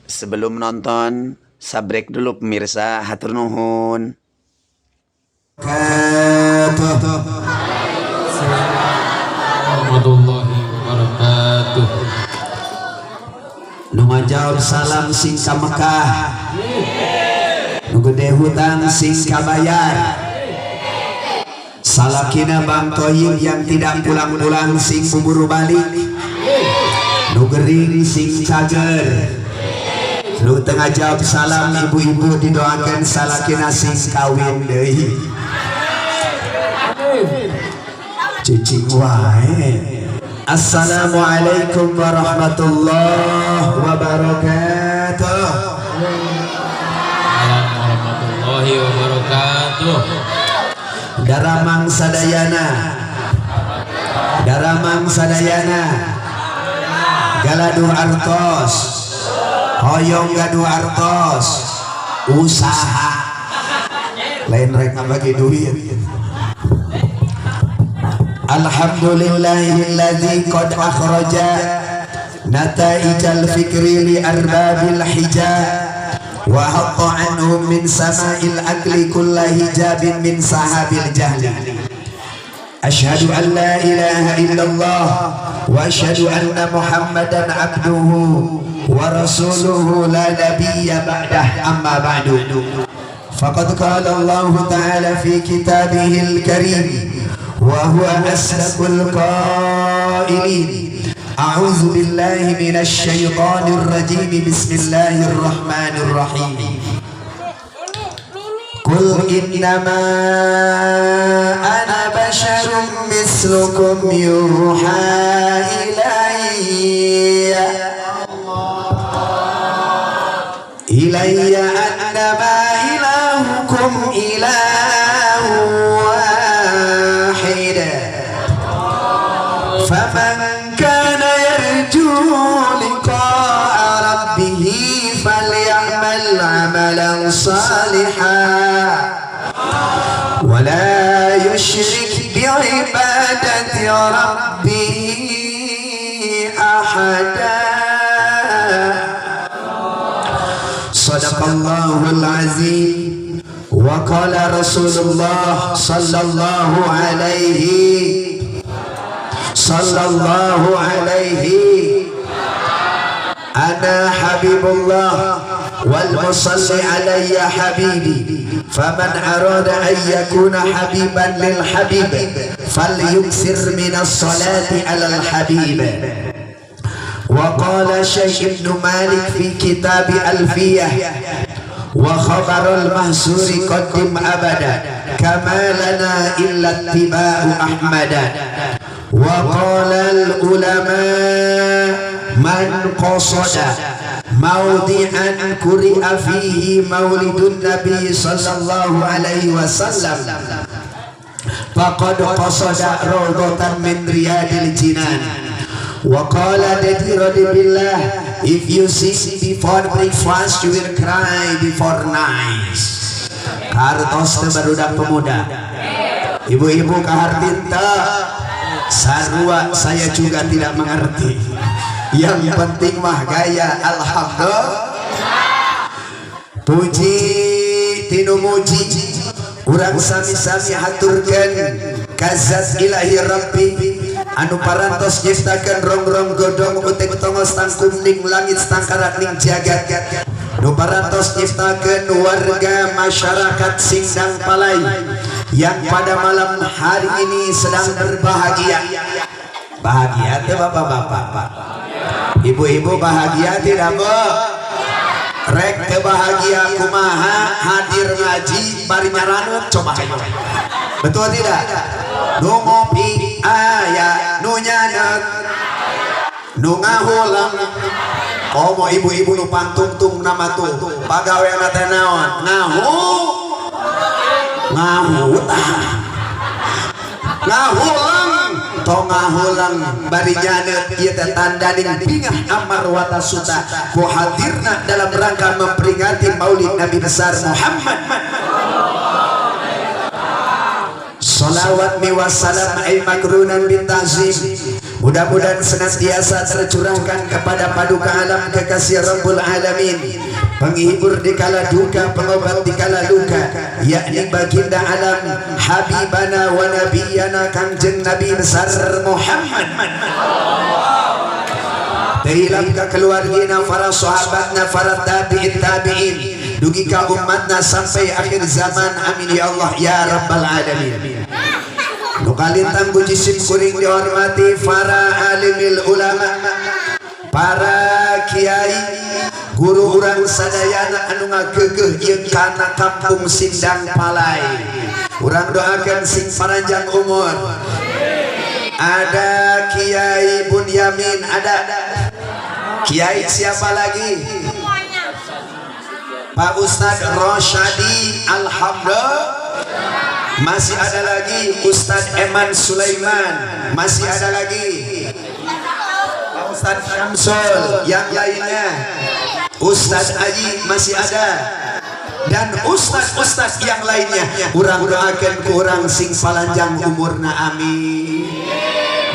Sebelum nonton, subrek dulu pemirsa, hatur nuhun. Warahmatullahi wabarakatuh. Nu ngajawab salam sing ka Mekah, nu gede hutang sing kabayar, salakina Bang Toyib yang tidak pulang-pulang sing buburu balik, nu gering sing cager, nu teu ngajawab salam ibu-ibu didoakan salakina sing kawin deui. Cicing wae. Assalamualaikum warahmatullahi wabarakatuh. Assalamualaikum warahmatullahi wabarakatuh. Daramang sadayana, daramang sadayana, galaduh artos, hoyong gaduh artos, usaha lain rek ngabagi duit. Alhamdulillahilladzi qad akhraja nataijal fikri li arbabil hija wa hatta anhum min sama'il akli kulla hijabin min sahabil jahli. Asyhadu an la ilaha illallah wa asyhadu anna Muhammadan abduhu wa rasuluhu la nabiyya ba'dah, amma ba'du. Faqad qala Allah ta'ala fi kitabihil karim wa huwa asdaqul qailin. A'udzu billahi minasy syaithanir rajim. Bismillahirrahmanirrahim. Qul innama ana basyarum mislukum yuha ilayya ilayya annama ilahukum ilahu wahid, faman kana yarju liqa'a rabbih falyamal 'amalan salihan wa la yushrik bi'ibadati rabbih ahada. Sadaqallahul azim. Wa qala Rasulullah sallallahu alaihi sallallahu alaihi, ana habibullah wal musalli alayya habibi, faman arada an yakuna habiban lil habib falyuksir minas salati alal habib. Wa qala Syekh Ibnu Malik fi kitab Alfiyah wa khabarul mahsuri qaddim abada kama lana illa ittiba'u ahmada. Wa qala al ulama man qasada mawdi'an kuri'a fihi maulidun nabi sallallahu alaihi wasallam faqad qasada rawdatan min riyadil jinan. Wa qala Dedi Radibillah, if you sing before breakfast you will cry before night. Kartos teu barudak pemuda, ibu-ibu kaharti teu, sarua saya juga tidak mengerti. Yang penting mah gaya. Alhamdulillah, puji tinu muji urang sami-sami haturkeun ka zat ilahi rabbi anu parantos nyiptakeun rongrong godong utik tongos tangkum ning langit tangkarak ning jagat, nu parantos nyiptakeun warga masyarakat Sindang Palai yang pada malam hari ini sedang berbahagia. Bahagia teh bapak-bapak, ibu-ibu bahagia tidak, Bu? Rek teu bahagia kumaha hadir ngaji bari nyaranut, coba ayo. Betul tidak? Nu ngopi aya, nu nyanet, nu ngahulang. Komo ibu-ibu nu pantungtung nama tuh pagaweana teh naon? Ngahu ngahutang, ngahulang, tong ngahulang bari nyanet. Ieu teh tandaning bingah amar wata suta ku hadirna dalam rangka memperingati Maulid Nabi besar Muhammad. Salawat mi wassalam ay makrunan bitazim. Mudah-mudahan senantiasa tercurahkan kepada paduka alam kekasih Rabbul Alamin, penghibur di kala duka, pengobat di kala luka, yakni baginda alam Habibana wa Nabiyana Kangjeng Nabi besar Muhammad. Teu hilap ka keluargina, para sahabatna, para tabi'in tabi'in, dugi ka umatna sampai akhir zaman. Amin ya Allah ya Rabbal Alamin. Nu kalintang ku jisim kuring dihormati para alimil ulama, para kiai, guru urang sadayana anu ngageugeuh ieu kana kampung Sindang Palai. Urang doakan sing paranjang umur. Ada Kiai Bunyamin, ada Kiai siapa lagi? Pak Ustadz Rosyadi, alhamdulillah. Masih ada lagi Ustadz Eman Sulaiman, masih ada lagi Pak Ustadz Syamsul, yang lainnya Ustadz Aji masih ada, dan ustadz-ustadz yang lainnya. Urang doakan ku urang sing palanjang umurna, amin.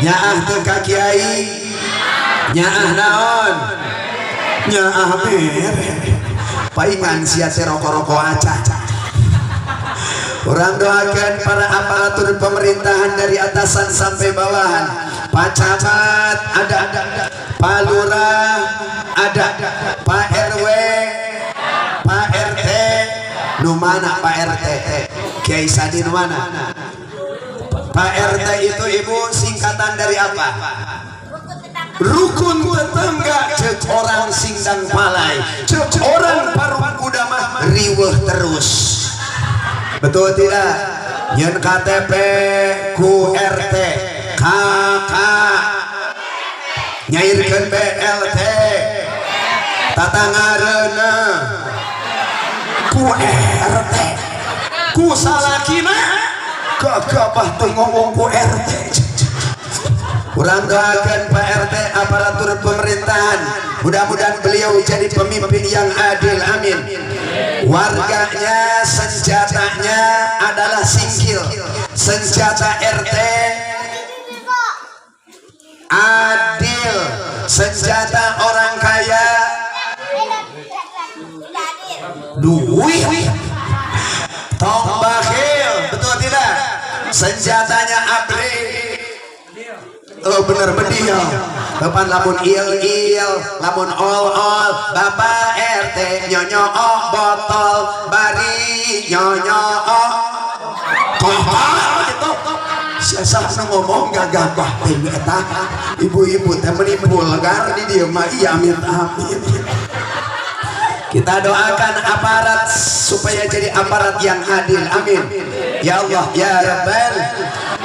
Nyaah teu ka kiai? Nyaah naon? Nyaah mere paingan sia teh rokok-rokok aca. Urang doakan para aparatur pemerintahan dari atasan sampai bawahan. Pak Camat ada, Pak Lurah ada, Pak RW, Pak RT. Nu mana Pak RT? Kiai Sadi nu mana? Pak RT itu, Ibu, singkatan dari apa? Rukun tetangga. Cek orang Sindang Palai, cek orang Parung Kuda mah riweuh terus, betul tidak? Nyen KTP ku RT, KK, nyairkeun BLT, tatangareuna ku RT, ku salakina gagabah teu ngomong ku RT. Urang doakan Pak RT, aparatur pemerintahan, mudah-mudahan beliau jadi pemimpin yang adil, amin. Warganya senjatanya adalah singkil. Senjata RT adil, senjata orang kaya duit. Tong bakhil, betul tidak? Senjatanya abri. Oh, bener, bedil. Depan lamun il il, lamun ol ol, Bapak RT nyonyo botol, bari nyonyo kohor gitu. Siapa nu ngomong gagabah teh eta? Ibu-ibu teh meuni vulgar di dieu mah. Iya, amin amin. Kita doakan aparat supaya jadi aparat yang adil. Amin. Ya Allah ya Rabbal.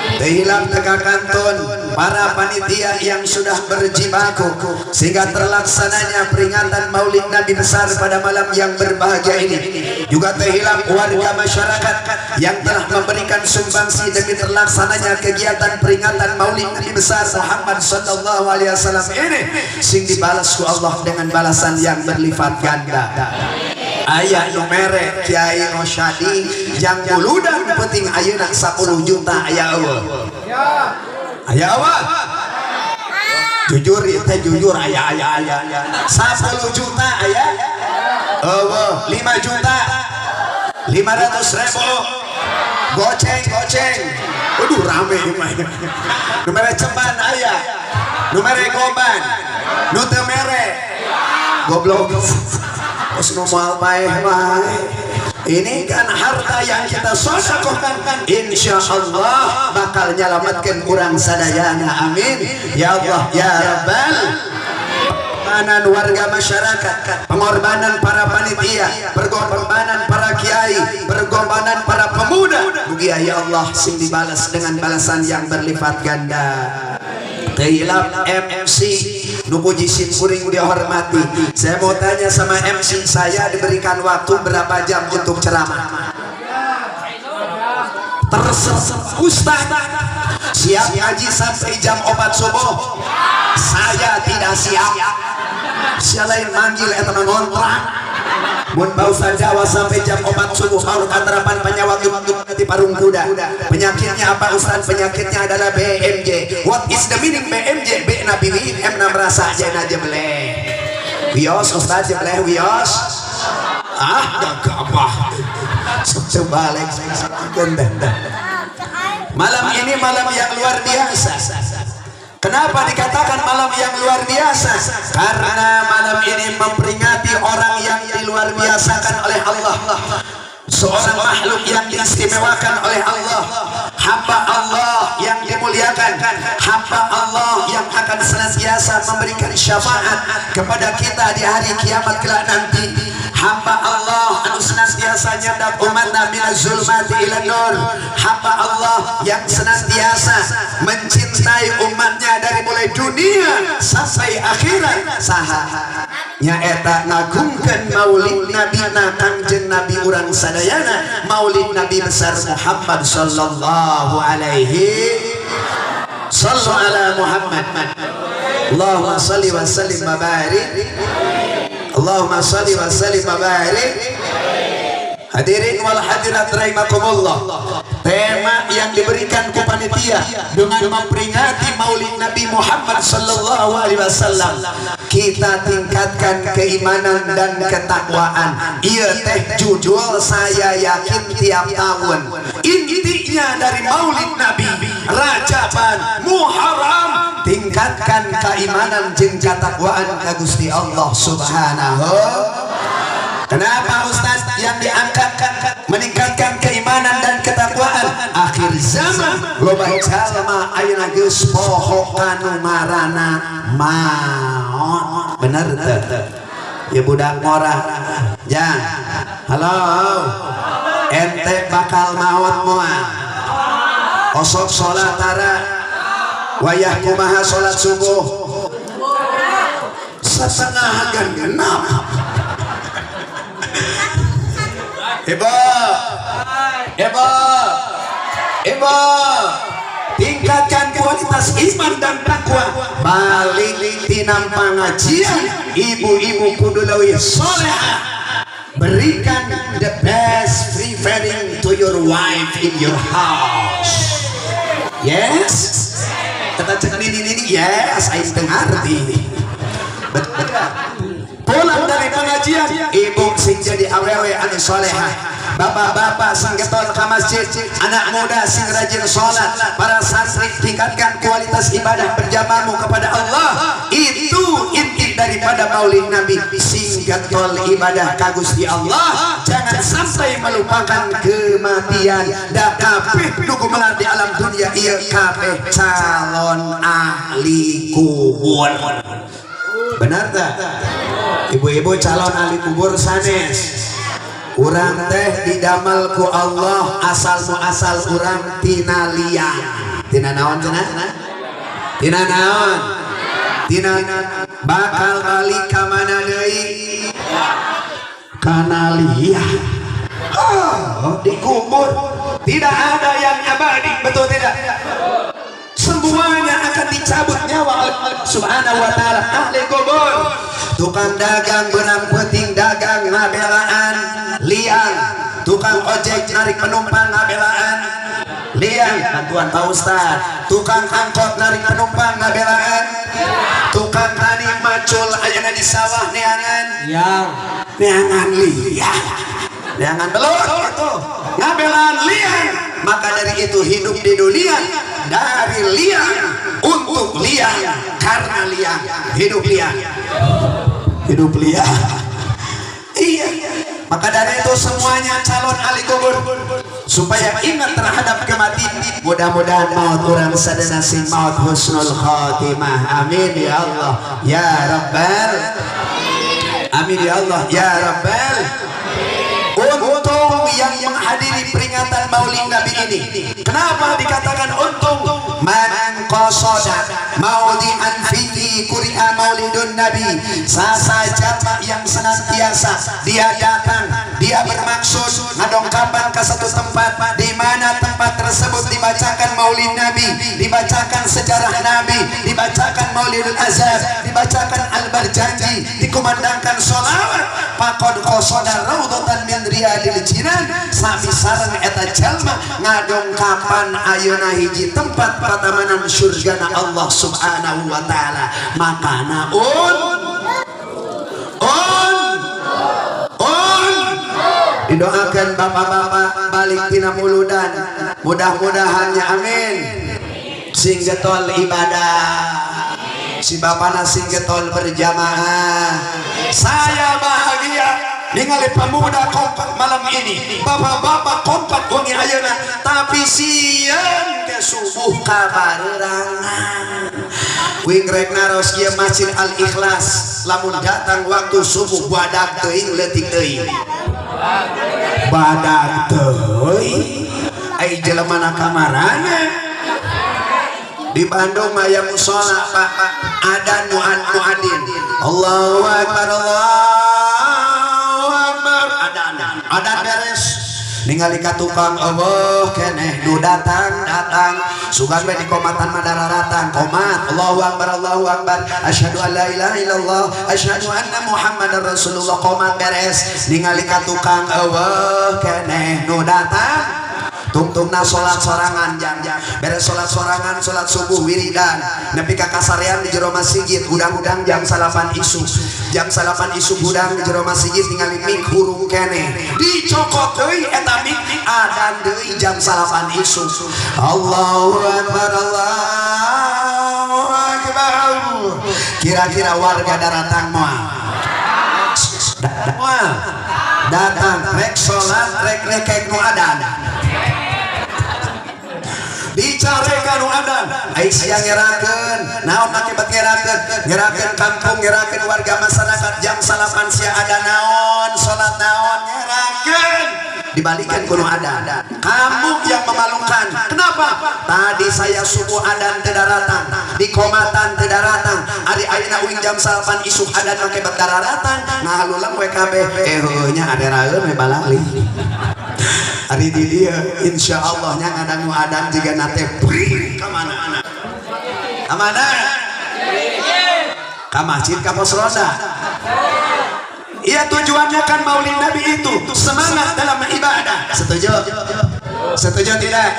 Teu hilap teka kantun para panitia yang sudah berjibaku sehingga terlaksananya peringatan Maulid Nabi besar pada malam yang berbahagia ini. Juga teu hilap warga masyarakat yang telah memberikan sumbangsi demi terlaksananya kegiatan peringatan Maulid Nabi besar Muhammad sallallahu alaihi wasallam ini. Sing dibalas ku Allah dengan balasan yang berlipat ganda. Aya nu mere Kiai Rosyadi jang muludan penting ayeuna 10 juta, aya euweuh? Aya euweuh? Jujur ieu teh, jujur. Aya, aya, aya. 10 juta aya euweuh? 5 juta, 500 ribu, goceng, goceng. Waduh, rame mah. Nu mere ceban aya, nu mere goban, nu teu mere goblok. Terus nu moal paeh mah. Ini kan harta yang kita sodakohkan, insya Allah bakal nyelamatkan urang sadayana. Amin ya Allah ya Rabbal. Pengorbanan warga masyarakat, pengorbanan para panitia, pengorbanan para kiai, pengorbanan para pemuda. Mugia ya Allah sing dibalas dengan balasan yang berlipat ganda. Teu hilap MC nu ku jisim kuring dihormati. Saya mau tanya sama MC, saya diberikan waktu berapa jam untuk ceramah? Terserah Ustaz. Siap ngaji sampai jam 4 subuh? Saya tidak siap. Sia lain manggil, eta mah ngontrak. Mun Pak Ustaz dakwah sampai jam 4 subuh baru katerapan penyawat di Parung Kuda. Penyakitnya apa, Ustaz? Penyakitnya adalah BMJ. What is the meaning BMJ? B na bilih, M na merasa, J na jebleh. Wios Ustaz, jebleh wios. Ah, gak apa. Coba lagi. Malam ini malam yang luar biasa. Kenapa dikatakan malam yang luar biasa? Karena malam ini memperingati orang yang diluar biasakan oleh Allah. Seorang makhluk yang diistimewakan oleh Allah, hamba Allah yang dimuliakan, hamba Allah yang akan senantiasa memberikan syafaat kepada kita di hari kiamat kelak nanti. Hamba Allah anu senantiasa nyandak umatna minaz zulmati ila nur. Hamba Allah yang senantiasa mencintai umatnya dari mulai dunia sampai akhirat. Saha? Nyaeta ngagungkeun maulid Nabi na Kangjeng Nabi urang sadayana, maulid Nabi besar Muhammad sallallahu alaihi. Sallu ala Muhammad. Allahumma salli wa sallim wa barik. Allahumma salli wa sallim wa barik. Hadirin wal hadirat rahimakumullah. Tema yang diberikan ke panitia dengan memperingati Maulid Nabi Muhammad sallallahu alaihi wasallam, kita tingkatkan keimanan dan ketakwaan. Iya teh judul saya yakin tiap tahun. Intinya dari Maulid Nabi, Rajaban, Muharram, tingkatkan keimanan jeung ketakwaan ka Gusti Allah Subhanahu. Kenapa Ustaz yang diangkat meningkatkan keimanan dan ketakwaan? Akhir zaman loba jalma ayeuna geus poho kanu marana maot. Bener teu? Ya budak ngora. Jang. Halo. Ente bakal maot moal? Osok salat tara. Wayah kumaha salat subuh? Setengah genap. Ibu, ibu, ibu, tingkatkan kualitas iman dan takwa. Balik tina pengajian, ibu-ibu kudu leuwih soleha. Berikan the best preferring to your wife in your house. Yes? Kata cek nini nini, yes, aing teu ngarti. Betul. Pulang dari pengajian, ibu sing jadi awewe anu solehah, bapak-bapak sing getol ke masjid, anak muda sing rajin sholat, para santri tingkatkan kualitas ibadah berjamaahmu kepada Allah. Itu inti daripada maulid Nabi. Sing getol ibadah ka Gusti Allah, jangan sampai melupakan kematian. Da kabeh nu gumelar di alam dunia ieu kabeh calon ahli kubur. Benar tak? Ibu-ibu calon ahli kubur sanes? Urang teh didamel ku Allah asal muasal urang tina liang. Tina naon cenah? Tina naon? Tina bakal balik ka mana deui? Kana liang. Oh, dikubur. Tidak ada yang abadi, betul tidak? Semuanya akan dicabut nyawa oleh Allah Subhanahu wa taala. Ahli kubur. Tukang dagang beurang peuting dagang ngabelaan liang, tukang ojek narik penumpang ngabelaan liang, bantuan Pak Ustad, tukang angkot narik penumpang ngabelaan, tukang tani macul ayana di sawah neangan Yang neangan liang, neangan belut itu ngabelaan liang. Maka dari itu hidup di dunia dari liang untuk liang karena liang, hidup liang, hidup liang. Iya, maka dari itu semuanya calon ahli kubur supaya ingat terhadap kematian. Mudah-mudahan maut urang sadayana sing maut husnul khatimah. Amin ya Allah ya rabbal. Amin ya Allah ya rabbal. Untung yang menghadiri peringatan Maulid Nabi ini. Kenapa dikatakan untung? Man qasada maudi'an fihi quri'a maulidun Nabi. Sasa jalma yang senantiasa dia datang, dia bermaksud ngadongkapan ke satu tempat di mana tempat tersebut dibacakan Maulid Nabi, dibacakan sejarah Nabi, dibacakan Maulidul Azab, dibacakan Al-Barjanji, dikumandangkan sholawat. Faqad qasada raudhatan min riyadil jinan, sami sareng eta jalma ngadongkapan ayeuna hiji tempat patamanan surgana Allah Subhanahu wa taala. Makana un un un didoakan bapak-bapak balik tina muludan, mudah-mudahannya, amin, sing getol ibadah, si bapana sing getol berjamaah. Saya bahagia ningali pemuda kompak malam ini, bapak-bapak kompak wengi ayeuna, tapi sieun ke subuh kabarerangan. Wing rek naros ieu Masjid Al Ikhlas, lamun datang waktu subuh badag teuing leutik teuing? Badag teuing. Ai jelema na kamarana? Di Bandung mah aya musola, Pak, adan muadin, Allahu Akbar, Allahu Akbar, adan adan beres, ningali ka tukang, euweuh keneh nu datang datang. Sugan we dikomatan mah dararatan. Komat, Allahu Akbar, Allahu Akbar, asyhadu an la ilaha illallah, asyhadu anna Muhammadar Rasulullah. Komat beres, ningali ka tukang, euweuh keneh nu datang. Tungtungna salat sorangan jam. Beres salat sorangan, salat subuh, wiridan nepi ka kasarean di jero masjid. Hudang-hudang jam 9 isuk, jam 9 isuk hudang di jero masjid, ningali mik hurung keneh, dicokot deui eta mik, adan deui jam 9 isuk, Allahu Akbar, Allahu Akbar. Kira-kira warga daratang moal? Moal datang. Rek salat, rek rekek nu adan, dicarekan nu adan. Ai sia ngerakeun naon? Akibat ngerakeun, ngerakeun kampung, ngerakeun warga masyarakat, jam 9 sia ada naon, salat naon, ngerakeun, dibalikan ku nu adan. Kamu yang memalukan. Kenapa? Tadi saya subuh adan teu daratang, di komatan teu daratang, ari ayeuna uing jam 9 isuk adan make bet daratang. Ngahalulang we kabeh. Eh, heueuh nya, aderaeun we balali. Ari di dieu insyaallah nya ngadangu adan jiga nate ka mana? Ka mana? Ka masjid, ka pos ronda. Iya, tujuannya kan Maulid Nabi itu semangat dalam ibadah. Setuju? Setuju tidak?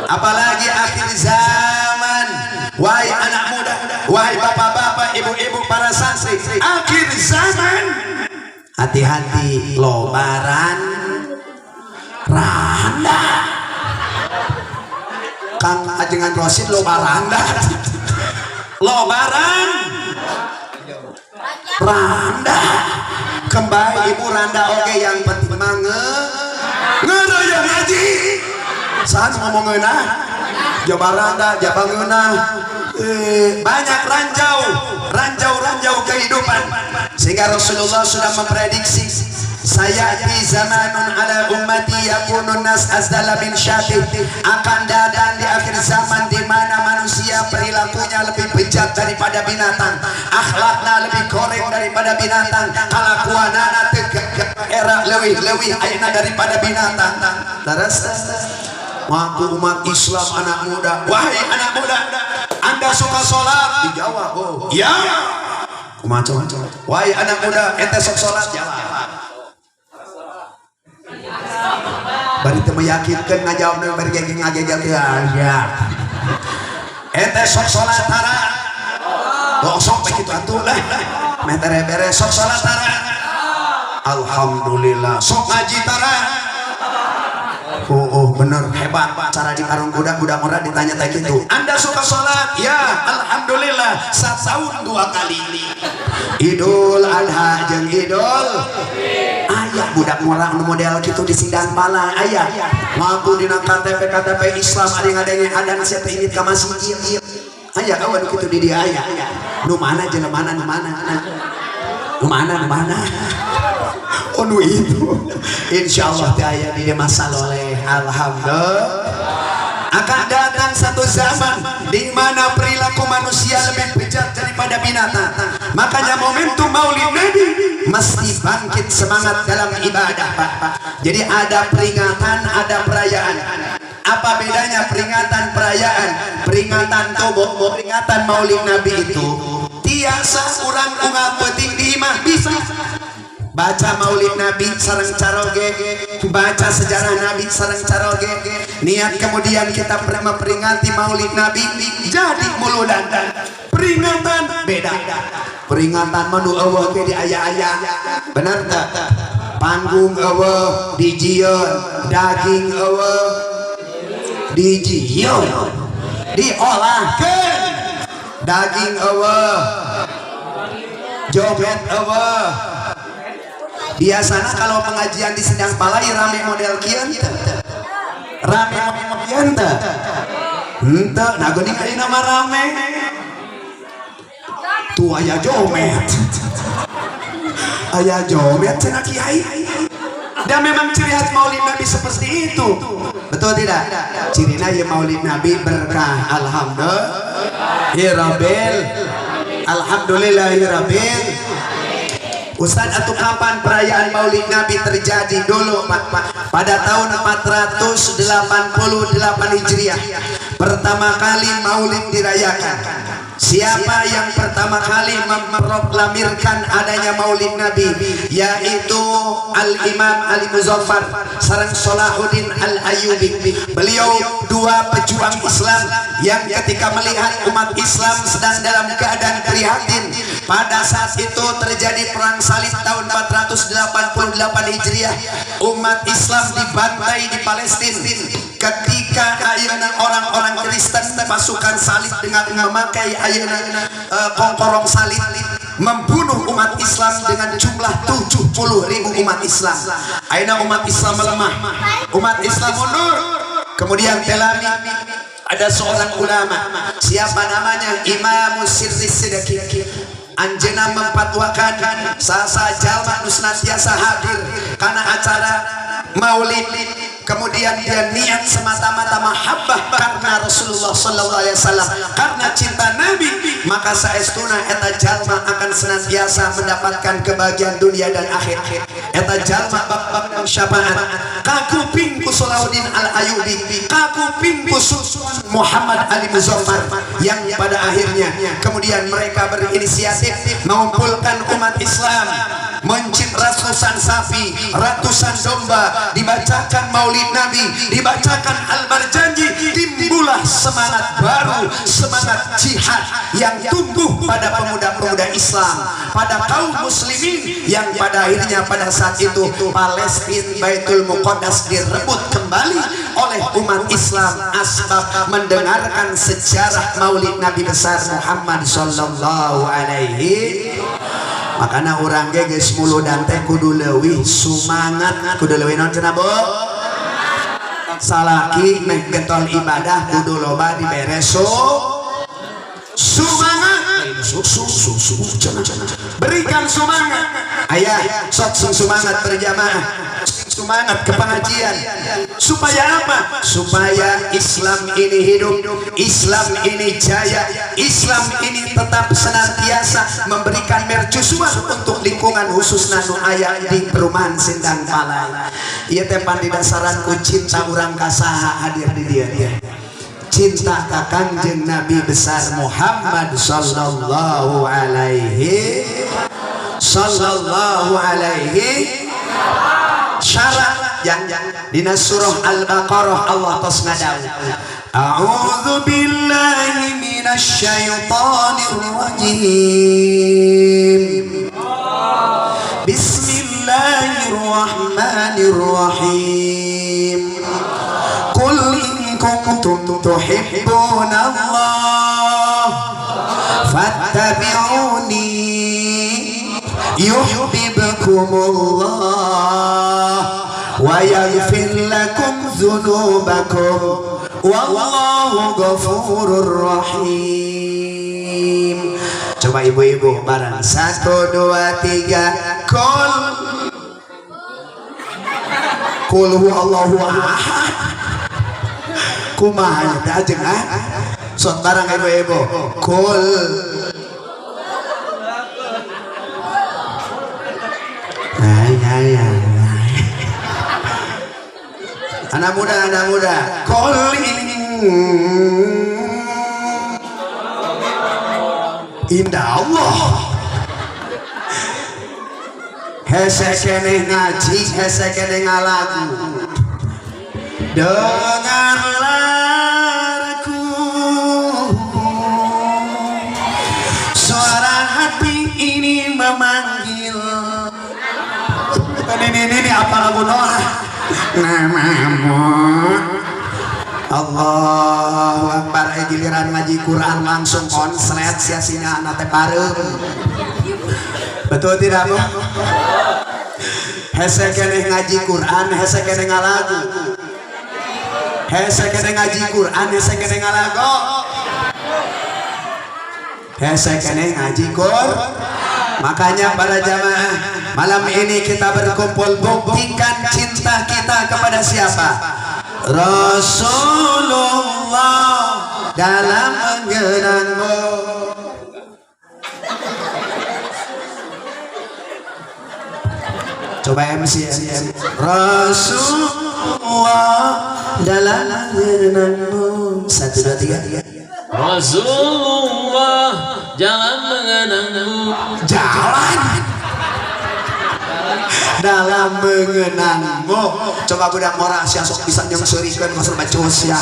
Apalagi akhir zaman. Wahai anak muda, wahai bapak-bapak, ibu-ibu, para santri, akhir zaman. Hati-hati lobaran randa. Kang Ajengan Rosid lobaranda. Lobaran randa. Kembali ibu randa, oke, yang penting mange ngeureuy ngaji. Saat ngomong ngeunah jaba randa jaba ngeunah. Eh, banyak ranjau ranjau-ranjau kehidupan sehingga Rasulullah sudah memprediksi, sayati zamanun ala ummati yakunun nas azdala min syati, akan datang di akhir zaman di mana manusia perilakunya lebih bejat daripada binatang, akhlaknya lebih goreng daripada binatang, kalakuanana tegak era leuwih leuwih ayeuna daripada binatang. Terus ngaku umat Islam, anak muda, wahai anak muda, Anda suka sholat? Dijawab, oh ya. Kumaha? Wahai anak muda, ente sok sholat? Jawab. Bari teu meyakinkan ngajawab, bari gege ngagegel ya. Ente sok sholat tara? Oh, sok begitu atuh lah. Meh beres, sok sholat tara? Alhamdulillah. Sok ngaji tara? Oh, oh bener, hebat. Cara di karung kuda, kuda murah ditanya kayak gitu. Anda suka sholat? Ya, alhamdulillah. Setahun dua kali. Idul Adha jeung Idul. Aya budak murah nu model gitu di sidang pala aya. Ngaku dina KTP KTP Islam, ari ngadenge adan sia teh indit ka masjid. Aya kawan kitu di dia aya. Nu mana jelema? Nu mana? Nu mana? Nu mana? Oh, nu itu. Insyaallah teh aya di masa loleh. Alhamdulillah. Akan datang satu zaman di mana perilaku manusia lebih bejat daripada binatang. Makanya momentum Maulid Nabi mesti bangkit semangat dalam ibadah, Pak. Jadi ada peringatan, ada perayaan. Apa bedanya peringatan, perayaan? Peringatan tobo, peringatan Maulid Nabi itu tiasa urang unggal peuting di imah bisa. Baca maulid Nabi sareng caroge, baca sejarah Nabi sareng caroge. Niat kemudian kita memperingati maulid Nabi jadi muludan. Peringatan beda. Peringatan manu eueuh ge di aya-aya. Bener teu? Panggung eueuh dijieun, daging eueuh dijieun, diolahkeun. Daging eueuh, joget eueuh. Biasanya kalau pengajian di Sindang Palai rame model kieu teu? Rame model kieu teu? Henteu, nah geuning ayeuna mah rame. Tuh aya jomet. Aya jomet cenah kiai. Dan memang ciri khas maulid Nabi seperti itu. Betul tidak? Cirina ya maulid Nabi berkah. Alhamdulillah. Alhamdulillahirabbil. Ustaz, atau kapan perayaan Maulid Nabi terjadi? Dulu Pak, pada tahun 488 Hijriah pertama kali Maulid dirayakan. Siapa yang pertama kali memproklamirkan adanya Maulid Nabi? Yaitu Al-Imam Ali Muzaffar sareng Salahuddin Al-Ayyubi. Beliau dua pejuang Islam yang ketika melihat umat Islam sedang dalam keadaan prihatin. Pada saat itu terjadi perang salib tahun 488 Hijriah. Umat Islam dibantai di Palestina. Ketika ayeuna orang-orang Kristen pasukan salib dengan memakai ayeuna kongkorong salib membunuh umat Islam dengan jumlah 70.000 umat Islam. Ayeuna umat Islam melemah, umat Islam mundur. Kemudian telami ada seorang ulama, siapa namanya? Imam Sirri Sidaki. Anjeunna memfatwakan sasa jalma nu senantiasa hadir karena acara maulid, kemudian dia niat semata-mata mahabbah karena Rasulullah sallallahu alaihi wasallam, karena cinta Nabi, maka saestuna eta jalma akan senantiasa mendapatkan kebahagiaan dunia dan akhir. Eta jalma bab syafaat kakuping ku Salahuddin Al-Ayyubi, kakuping ku Muhammad Ali Muzaffar, yang pada akhirnya kemudian mereka berinisiatif mengumpulkan umat Islam, mencit ratusan sapi, ratusan domba, dibacakan maulid Nabi, dibacakan Al-Barjanji, timbullah semangat baru, semangat jihad yang tumbuh pada pemuda-pemuda Islam, pada kaum muslimin, yang pada akhirnya pada saat itu Palestina Baitul Muqaddas direbut kembali oleh umat Islam asbab mendengarkan sejarah maulid Nabi besar Muhammad sallallahu alaihi. Makanya urang ge geus muludan teh kudu leuwih sumangat, kudu leuwih naon cenah, Bu? Salaki meh getol ibadah kudu loba dibere sumangat. Su su su su cenah. Berikan semangat. Ayah, sok sing semangat berjamaah, semangat ke pengajian. Supaya apa? Supaya Islam ini hidup, Islam ini jaya, Islam ini tetap senantiasa memberikan mercusuar untuk lingkungan khususna nu aya di perumahan Sindang Palai. Ieu teh pan didasaran ku cinta urang ka saha hadir di dieu dia. Cinta ka Kangjeng Nabi besar Muhammad sallallahu alaihi sallallahu alaihi. Syarat yang dina surah Al-Baqarah Allah tos ngadawuh, A'udzu billahi minasy syaithanir rajim. Bismillahirrahmanirrahim. Qul in kuntum tuhibbuna Allah fattabi'uni yuhibbukumullah wa yaghfir lakum dzunubakum wallahu ghafurur rahim. Coba ibu-ibu bareng, 1 2 3. Kul kul huwallahu ahad. Kumaha teh ajeng ah? Sok bareng ibu-ibu. Kul ay ay ay. Anak muda, anak muda. Kul indah Allah. Hese keneh ngaji, hese keneh ngalagu. Dengarlah aku, suara hati ini memanggil. Ini apa lagu Noah? Namamu Allahu Akbar. Giliran ngaji Quran langsung konslet sia-sia anak teh pareum. Betul tidak, Bu? Hese keneh ngaji Quran, hese keneh ngalagu. Hese keneh ngaji Quran, hese keneh ngalagu. Hese keneh ngaji Quran. Makanya para jamaah, malam ini kita berkumpul buktikan cinta kita kepada siapa? Rasulullah dalam mengenangmu. Coba MC, MC. Rasulullah dalam mengenangmu. 1, 2, 3. Rasulullah jalan mengenangmu. Jalan dalam mengenangmu. Coba budak ngora sia sok bisa nyengseurikeun kosor bacus ya.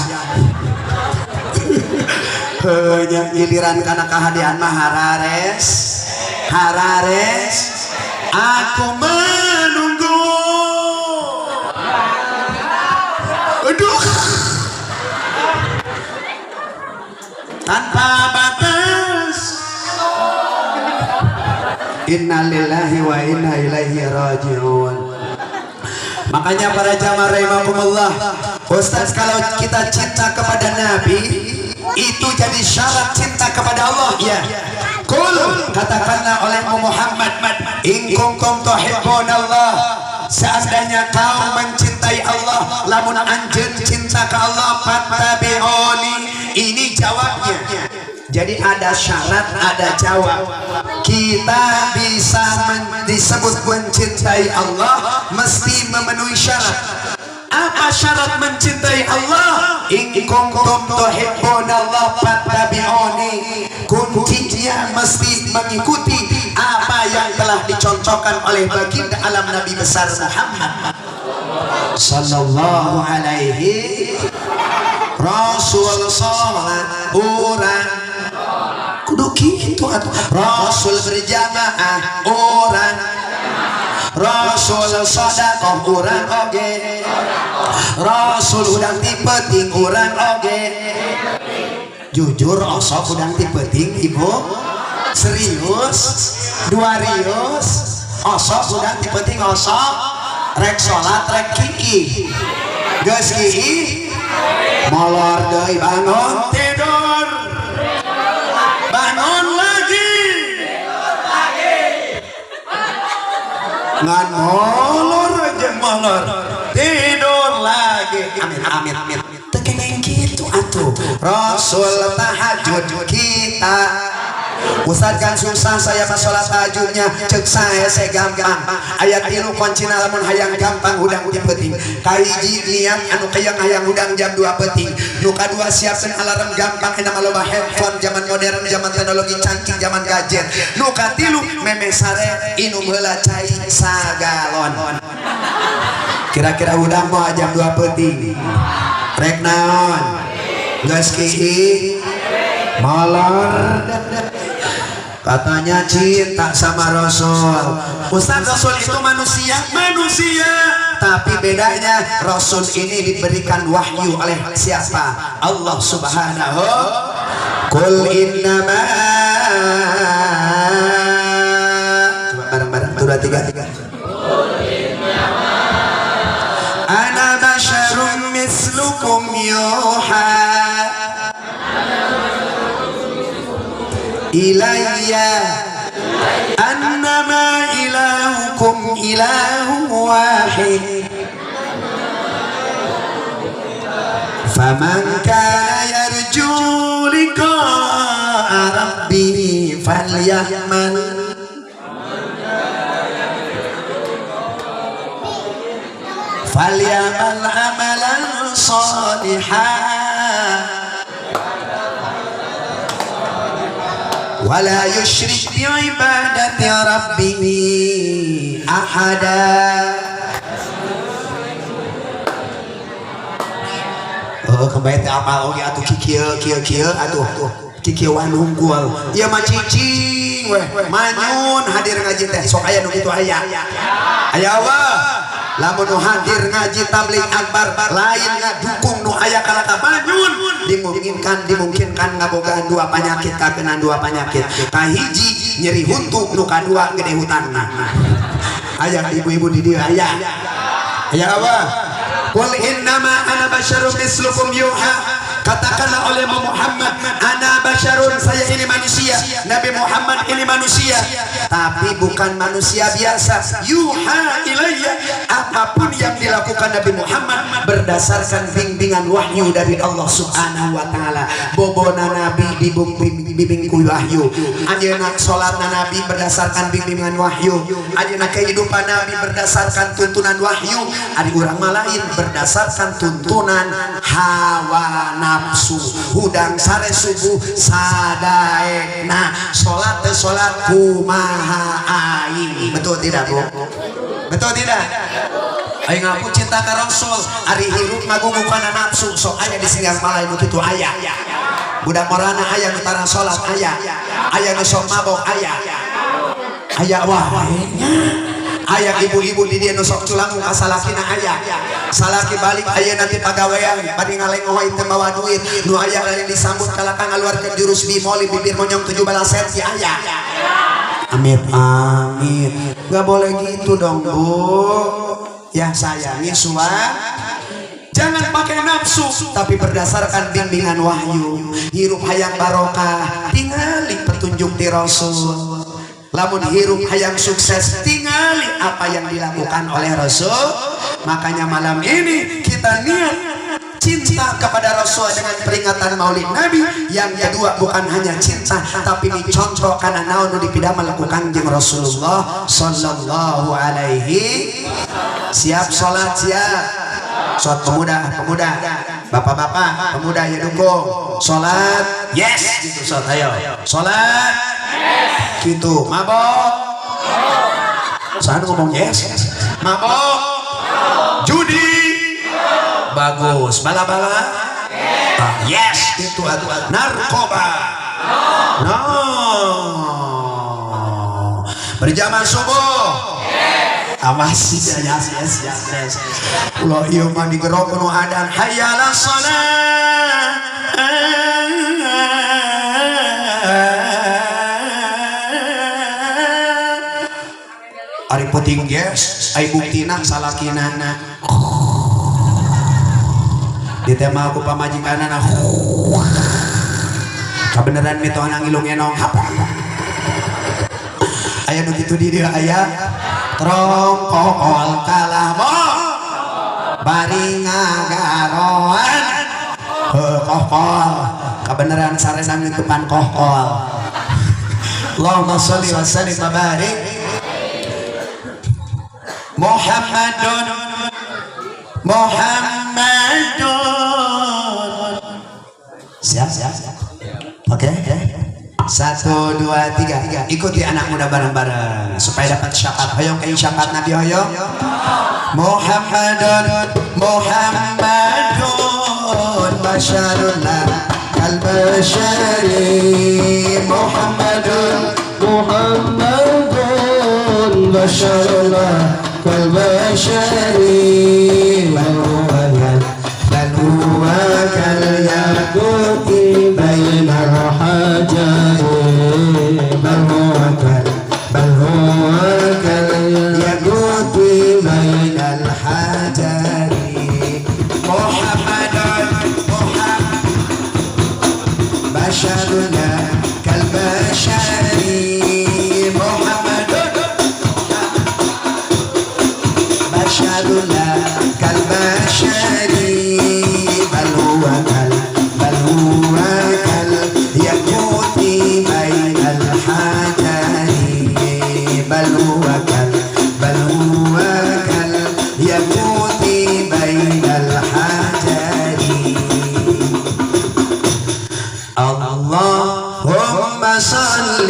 Heunya giliran kana kahadean mah harares. Harares. Aku menunggu. Aduh. Tanpa batas. Innalillahi wa inna ilaihi raji'un. Makanya para jamaah rahimakumullah, Ustaz, kalau kita cinta kepada Nabi itu jadi syarat cinta kepada Allah, ya. Qul, katakanlah oleh Muhammad, in kuntum tuhibbunallah, seandainya kau mencintai Allah, lamun anjeun cinta ke Allah, fattabi'uni. Ini jawabnya. Jadi ada syarat, ada jawab. Kita bisa disebut mencintai Allah mesti memenuhi syarat. Apa syarat mencintai Allah? In kuntum tuhibbunallah fattabi'uni. Kuncinya mesti mengikuti apa yang telah dicontohkan oleh baginda alam Nabi besar Muhammad sallallahu alaihi. Rasul sholat orang kudu kitu atuh. Rasul berjamaah orang, Rasul sedekah urang oge, Rasul hudang ti peuting urang oge. Jujur osok hudang ti peuting ibu, serius dua rius osok hudang ti peuting osok rek salat rek kiih geus kiih molor deui bangun tidur bangun lagi ngan molor aja molor tidur lagi. Amin amin amin. Teu kenging kitu atuh. Rasul tahajud kita. Ustaz kan susah saya mah salat tahajudnya, cek saya gampang. Ayat 3 kuncina lamun hayang gampang hudang di peuting. Kahiji niat anu kayang hayang hudang jam 2 peuting. Nu kadua siapkeun alarm gampang enak loba handphone zaman modern, zaman teknologi canggih, zaman gadget. Nu katilu memeh sare inum heula cai sagalon. Kira-kira hudang moal jam 2 peuting. Rek naon? Geus kiih molor. Katanya cinta sama Rasul. Ustaz, Rasul itu manusia, manusia. Tapi bedanya Rasul ini diberikan wahyu oleh siapa? Allah Subhanahu. Qul innama. Coba bareng-bareng 1, 2, 3. Ana basyarum mislukum yuha ilayya annama ilahukum ilahu wahid faman kana yarju liqa'a rabbih falyamal falyamal amalan shalihan Wala yusyrik bi ibadati rabbih ahada. Oh, kembali teh apal oge atuh kikieu kieu kieu atuh kikieuan hungkul. Ieu mah cicing weh, manyun hadir ngaji teh sok aya nu kitu aya. Aya wah. Lamun nu hadir ngaji tabligh akbar lain ngadukung nu aya kalaka manyun, dimungkinkan ngabogaan dua penyakit, kakenan dua penyakit. Kahiji nyeri huntu, nu kadua gede hutangna. Aya ibu-ibu di dieu aya. Aya apa? Qul innama ana basyarun mislukum yuha. Katakanlah oleh Muhammad, ana basyarun, saya ini manusia. Nabi Muhammad ini manusia, tapi bukan manusia biasa. Yuha ilayya, apapun yang dilakukan Nabi Muhammad berdasarkan bimbingan wahyu dari Allah Subhanahu wa taala. Bobona Nabi dibimbing ku wahyu. Ayeuna salatna Nabi berdasarkan bimbingan wahyu. Ayeuna kehidupan Nabi berdasarkan tuntunan wahyu. Ari urang mah lain, berdasarkan tuntunan hawa nafsu. Hudang sare subuh sadaekna, salat teu salat kumaha aing. Betul tidak, Bu? Betul tidak? Aing ngaku cinta ka Rasul, ari hirup ngagugu kana nafsu, sok aya di singgang malai nu kitu aya. Budak morana aya nu tara salat aya. Aya nu sok mabok aya. Aya wah nya. Aya ibu-ibu di dieu nu sok culangung ka salakina aya. Salaki balik aya nanti pagawean bari ngalengoy teu mawa duit, nu aya lain disambut kalakang ngaluarkeun jurus bimoli bibir monyong 17 senti aya. Amit amit. Gak boleh gitu dong, Bu. Ya sayangi suami. Jangan pakai nafsu, tapi berdasarkan bimbingan wahyu. Hirup hayang barokah, tingali petunjuk di Rasul. Lamun hirup hayang sukses, tingali apa yang dilakukan oleh Rasul. Makanya malam ini kita niat cinta kepada Rasul dengan peringatan Maulid Nabi. Yang kedua bukan hanya cinta, tapi dicontoh karena naon nu dipidamel lakukan jeung Rasulullah sallallahu alaihi. Siap salat, siap salat pemuda, pemuda, bapak-bapak, pemuda ya dukung salat, yes gitu salat, ayo salat yes gitu. Mabok saat ngomong yes, mabok, judi bagus, bala-bala yes gitu, atuh narkoba no, berjamaah subuh awas ya, yes yes yes yes. Ulah ieu mah digerok nu adan hayya 'alas shalah. Ari penting yes, ai buktina salakinana. Ditema ku pamajikanana. Kabeneran mitohana ngilung enong. Aya nu kitu di dieu aya. Trongkol kalah bo bari ngagaroan. Heuh kohkol. Kabeneran saresan nutupan kohkol. Allahumma sholli wa sallim wa barik. Muhammadun Muhammadun. Siap, siap. Oke, oke. 1, 2, 3. Ikuti anak muda bareng-bareng supaya dapat syafaat. Hoyong kayak syafaat Nabi hoyong. Muhammadun Muhammadun basyarun la kal basyari. Muhammadun Muhammadun basyarun la kal basyari. Bal huwa kal yaquti bainal hajari. Bal huwa kal yaquti bainal hajari. Muhammadun Muhammad basyarun la kal basyari. Muhammadun basyarun la kal basyari. Bal huwa kal yaquti bainal hajari. Bal huwa kal yaquti bainal hajari. Allahumma salli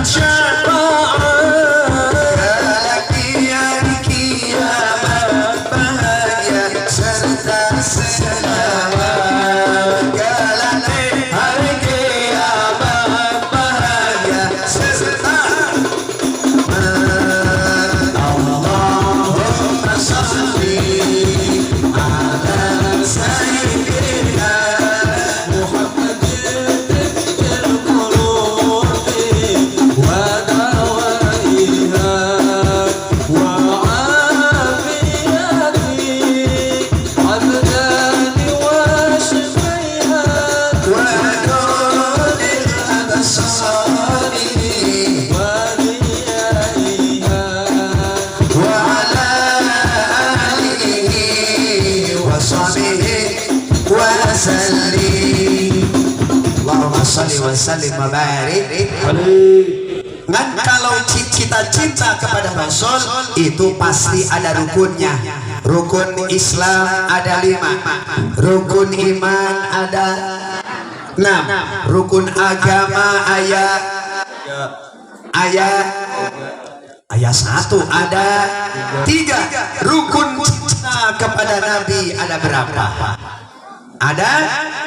Syafaat. Kelak di hari kiamat bahagia serta selamat. Kelak di Hari kiamat bahagia serta Allahumma salli ala sayyidina Muhammadin tibbil qulubi wa dawaiha wa afiyati abdani wa shifaiha wa nuril absari wa diyaiha wa ala alihi wa sahbihi wa sallim. Allahumma salli wa sallim wa barik. Ngan kalau cita-cita kepada Rasul itu pasti ada rukunnya. Rukun Islam ada 5, rukun iman ada 6, rukun agama ayat ayat 1 ada 3, rukun cinta kepada Nabi ada berapa? Ada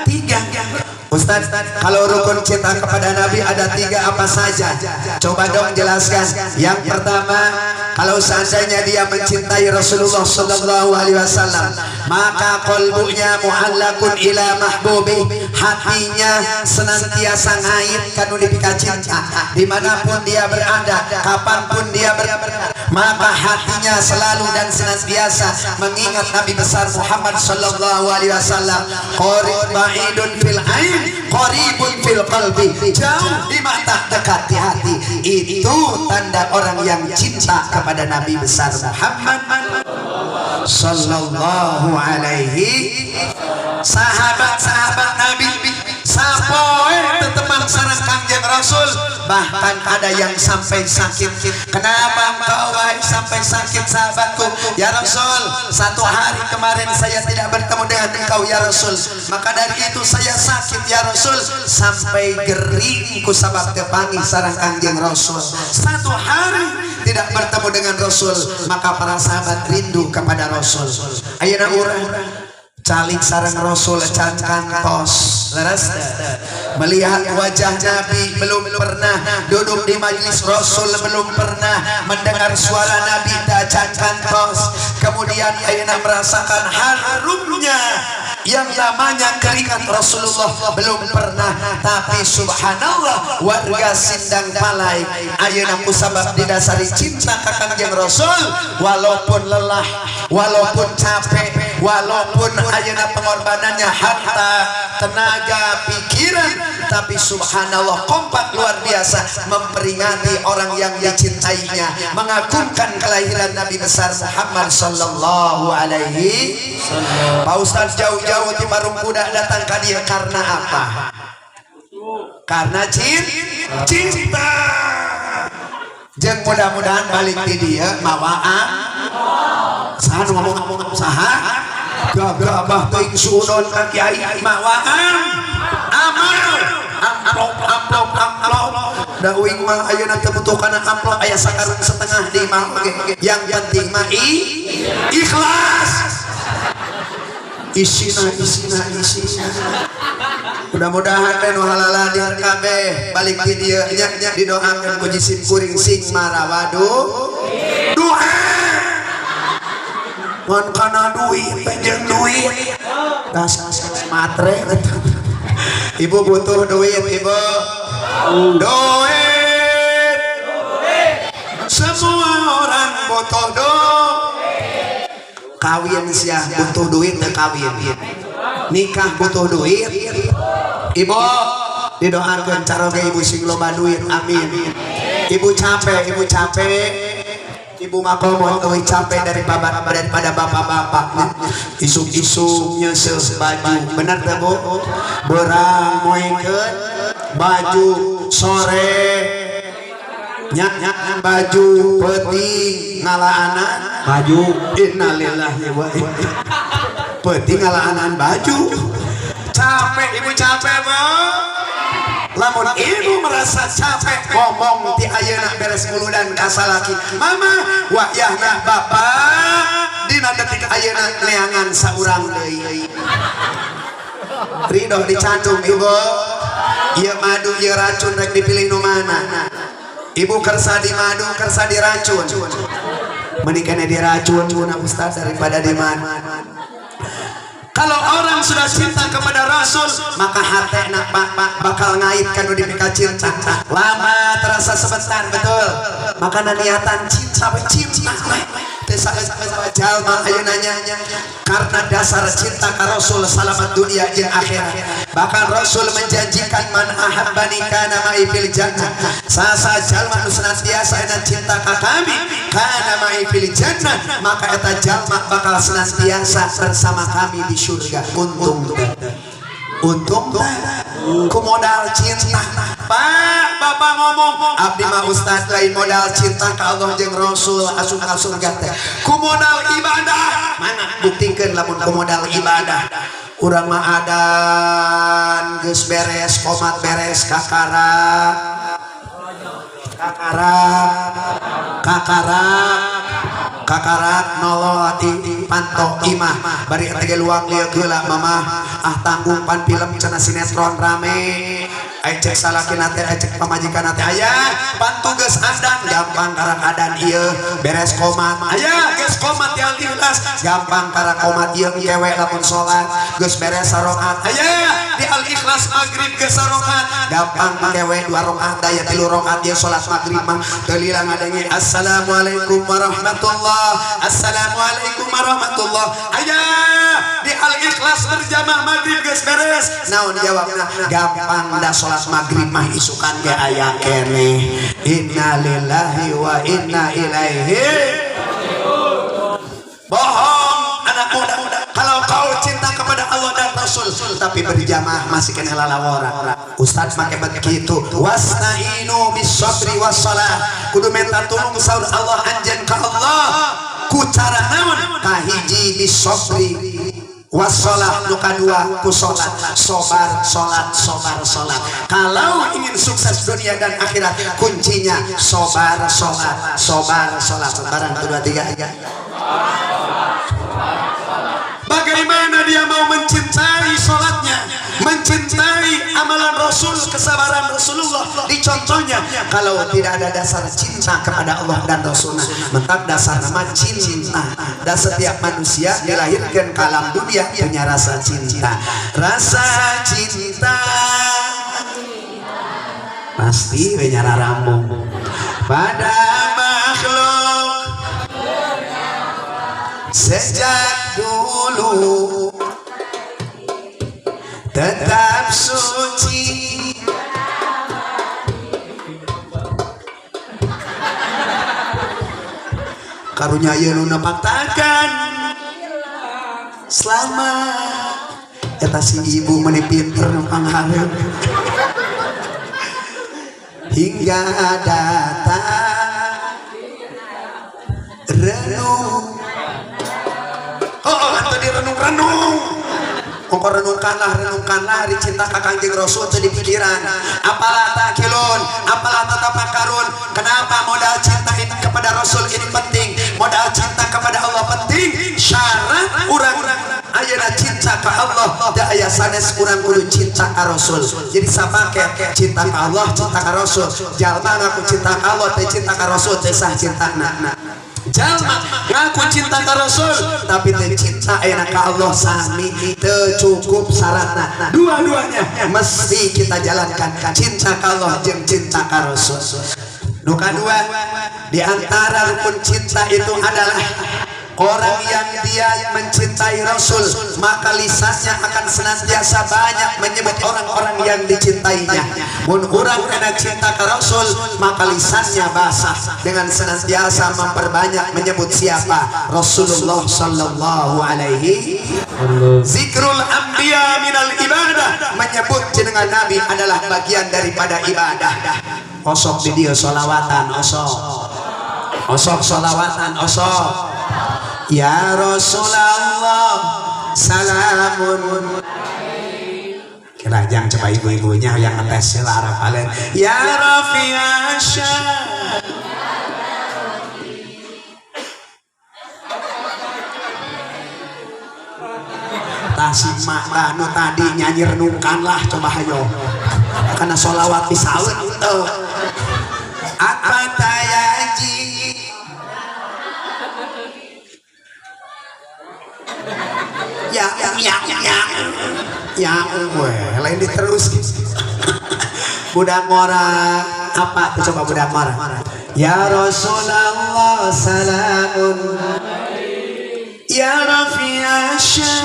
3. Ustaz, kalau rukun cinta kepada Nabi ada 3 apa saja? Coba dong jelaskan. Yang pertama, kalau seandainya dia mencintai Rasulullah Sallallahu Alaihi Wasallam, maka kolbunya mu'allakun ila mahbubi, hatinya senantiasa ngait kanu dipika cinta. Dimanapun dia berada, kapanpun dia berada, maka hatinya selalu dan senantiasa mengingat Nabi besar Muhammad Sallallahu Alaihi Wasallam. Qarib ba'idun fil ain, qaribun fil qalbi, jauh di mata, dekat di hati. Itu tanda orang yang cinta kepada Nabi besar Muhammad Sallallahu Alaihi. Sahabat-sahabat Nabi sapoe tetemang sareng Kangjeng Rasul, bahkan ada yang sampai sakit. Kenapa engkau wahai sampai sakit sahabatku? Ya Rasul, satu hari kemarin saya tidak bertemu dengan engkau ya Rasul, maka dari itu saya sakit ya Rasul, sampai gering ku sabab tepangi sareng Kangjeng Rasul. Satu hari tidak bertemu dengan Rasul, maka para sahabat rindu kepada Rasul. Ayeuna urang calik sareng Rasul can kantos, leres melihat wajah Nabi belum pernah, duduk di majlis Rasul belum pernah, mendengar suara Nabi can kantos. Kemudian ayeuna merasakan harumnya yang namanya keringat Rasulullah belum pernah. Tapi subhanallah, warga Sindang Palai ayeuna kusabab didasari cinta ka Kangjeng Rasul, walaupun lelah, walaupun capek, walaupun ayeuna pengorbanannya harta, tenaga, pikiran, tapi subhanallah kompak luar biasa memperingati orang yang dicintainya, mengagungkan kelahiran Nabi besar Muhammad Sallallahu Alaihi. Pak Ustaz jauh-jauh di Parung Kuda datang ke dia karena apa? Karena cinta. Jeung mudah-mudahan balik di dia mawa saha nu ngomong saha gagah teuing suudon ka kiai mawa amal amplop amplop amplop. Da uing mah ayeuna teu butuh kana amplop, aya sakarung setengah di imah oge. Yang penting mah ikhlas. Isina isina isina. Mudah-mudahan nu halala kabeh balik di dieu nya didoakeun ku jisim kuring sing marawadu doa ngan kana duit jeung duit tas matre. Ibu butuh duit, ibu duit, semua orang butuh duit. Kawin sia butuh duit teu kawin, nikah butuh duit. Ibu didoakeun caroge ibu sing loba duit, amin. Ibu capek, ibu capek, ibu mah komo euy capek daripada bapak-bapak. Isuk-isuk nyeuseuh baju, bener teu Bu? Beurang moekeun baju, sore nyak baju, peuting ngalaanan baju. Innalillahi wa inna, peuting ngalaanan baju. Capek ibu, capek Bu. Lamun ibu merasa capek, ngomong ti ayeuna beres muludan ka salaki, "Mama, wayahna bapak dina detik ayeuna neangan saurang deui." Ridho dicandung, ibu. Ieu madu, ieu racun, rek dipilih nu mana, ibu? Kersa di madu, kersa diracun? Mending kena diracun, Ustaz, daripada di madu. Kalau orang sudah cinta kepada Rasul, maka hati nak pak pak bakal ngait kan udah cinta. Lama terasa sebentar, betul. Maka niatan cinta, cinta. Jalma ayo nanya, karena dasar cinta ke Rasul selamat dunia jeung akhirat. Bahkan Rasul menjanjikan, "Man ahabbani kana ma'i fil jannah." Sasa jalma nu senantiasa enak cinta ka kami, kana ma'i fil jannah, maka eta jalma bakal senantiasa bersama kami di surga. Untung teh, untung teh ku modal cinta. Pak, bapak ngomong, "Abdi mah Ustaz lain modal cinta ka Allah jeung Rasul asup ka surga teh, ku modal ibadah." Mana buktikeun lamun ku modal ibadah? Urang mah adan geus beres, komat beres, kakara kakara kakara kakarak nolol di panto imah, bari eta luang lieu heula, "Mamah, ah, tanggung, pan film cenah sinetron rame." Ai cek salakina teh, ai cek pamajikan teh, "Aya pan tugas adan." Gampang karak adan ieu, beres komat, aya geus komat yang ikhlas, gampang karak komat ieu. Kewe lamun salat geus beres sarokat, aya di Al Ikhlas maghrib geus sarokat, gampang kewe dua rakaat, daya tilu rakaat ieu salat maghrib mah. Teu lila ngadenge, "Assalamualaikum warahmatullah, assalamualaikum warahmatullah." Aya di Al Ikhlas berjamaah maghrib geus beres, naon jawabna? "Gampang da salat maghrib mah isukan ge aya keneh." Innalillahi wa inna ilaihi. Bohong anak muda kalau kau cinta kepada Allah dan Rasul tapi berjamaah masih kena lalawora. Ustaz make begitu, "Wasta'inu bis sabri wassalah." Kudu minta tulung saur Allah anjeun ka Allah ku cara naon? Kahiji bis sabri wassalah, nu kadua ku salat. Sobar salat, sobar salat. Kalau ingin sukses dunia dan akhirat, kuncinya sobar salat, sobar salat. Barang kedua, tiga. Bagaimana dia mau mencintai sholatnya, mencintai amalan Rasul, kesabaran Rasulullah, dicontohnya, kalau tidak ada dasar cinta kepada Allah dan Rasulnya? Mentak dasar nama cinta, dan setiap manusia dilahirkan ke alam dunia punya rasa cinta. Rasa cinta pasti nyara rambung pada makhluk sejak dulu tetap suci. Karunya ieu nu nepaktakan selamat eta si ibu meni pinter numpang hareup hingga datang renung. Oh, atau direnung-renung. Ongko renungkanlah, renungkanlah hari cinta ka Kangjeng Rasul teu di pikiran. Afala ta'qilun, afala tatafakkarun. Kenapa modal cinta ini kepada Rasul ini penting? Modal cinta kepada Allah penting. Syarat urang ayeuna cinta ka Allah teu aya sanes, urang kudu cinta ka Rasul. Jadi sapaket, cinta ka Allah, cinta ka Rasul. Jalma ngaku cinta ka Allah teu cinta ka Rasul, teu sah cintana. Jalma ngaku cinta ka Rasul tapi teu cinta ayeuna ka Allah, sami teu cukup syaratna. Dua-duanya mesti kita jalankan, cinta ka Allah jeung cinta ka Rasul. Nu kadua, di antara rukun cinta itu adalah orang yang dia mencintai Rasul, maka lisannya akan senantiasa banyak menyebut orang-orang yang dicintainya. Mun urang kena cinta ke Rasul, maka lisannya basah dengan senantiasa memperbanyak menyebut siapa? Rasulullah sallallahu alaihi. Zikrul anbiya minal ibadah, menyebut jenengan nabi adalah bagian daripada ibadah. Osok di dia solawatan, osok osok solawatan, osok. Ya Rasulullah salamun. Kirajang coba ibu-ibunya yang ngetes lah arapaleun. Ya Rafiasya. Tah si mak tah nu tadi nyanyi renungkan lah coba hayo. Karena sholawat bisaeun teu. Apa tayaji? Ya ya ya. Ya gue lain diterus. Budak ngora apa tuh coba budak ngora. Ya Rasulullah salamun. Ya Rafi'asya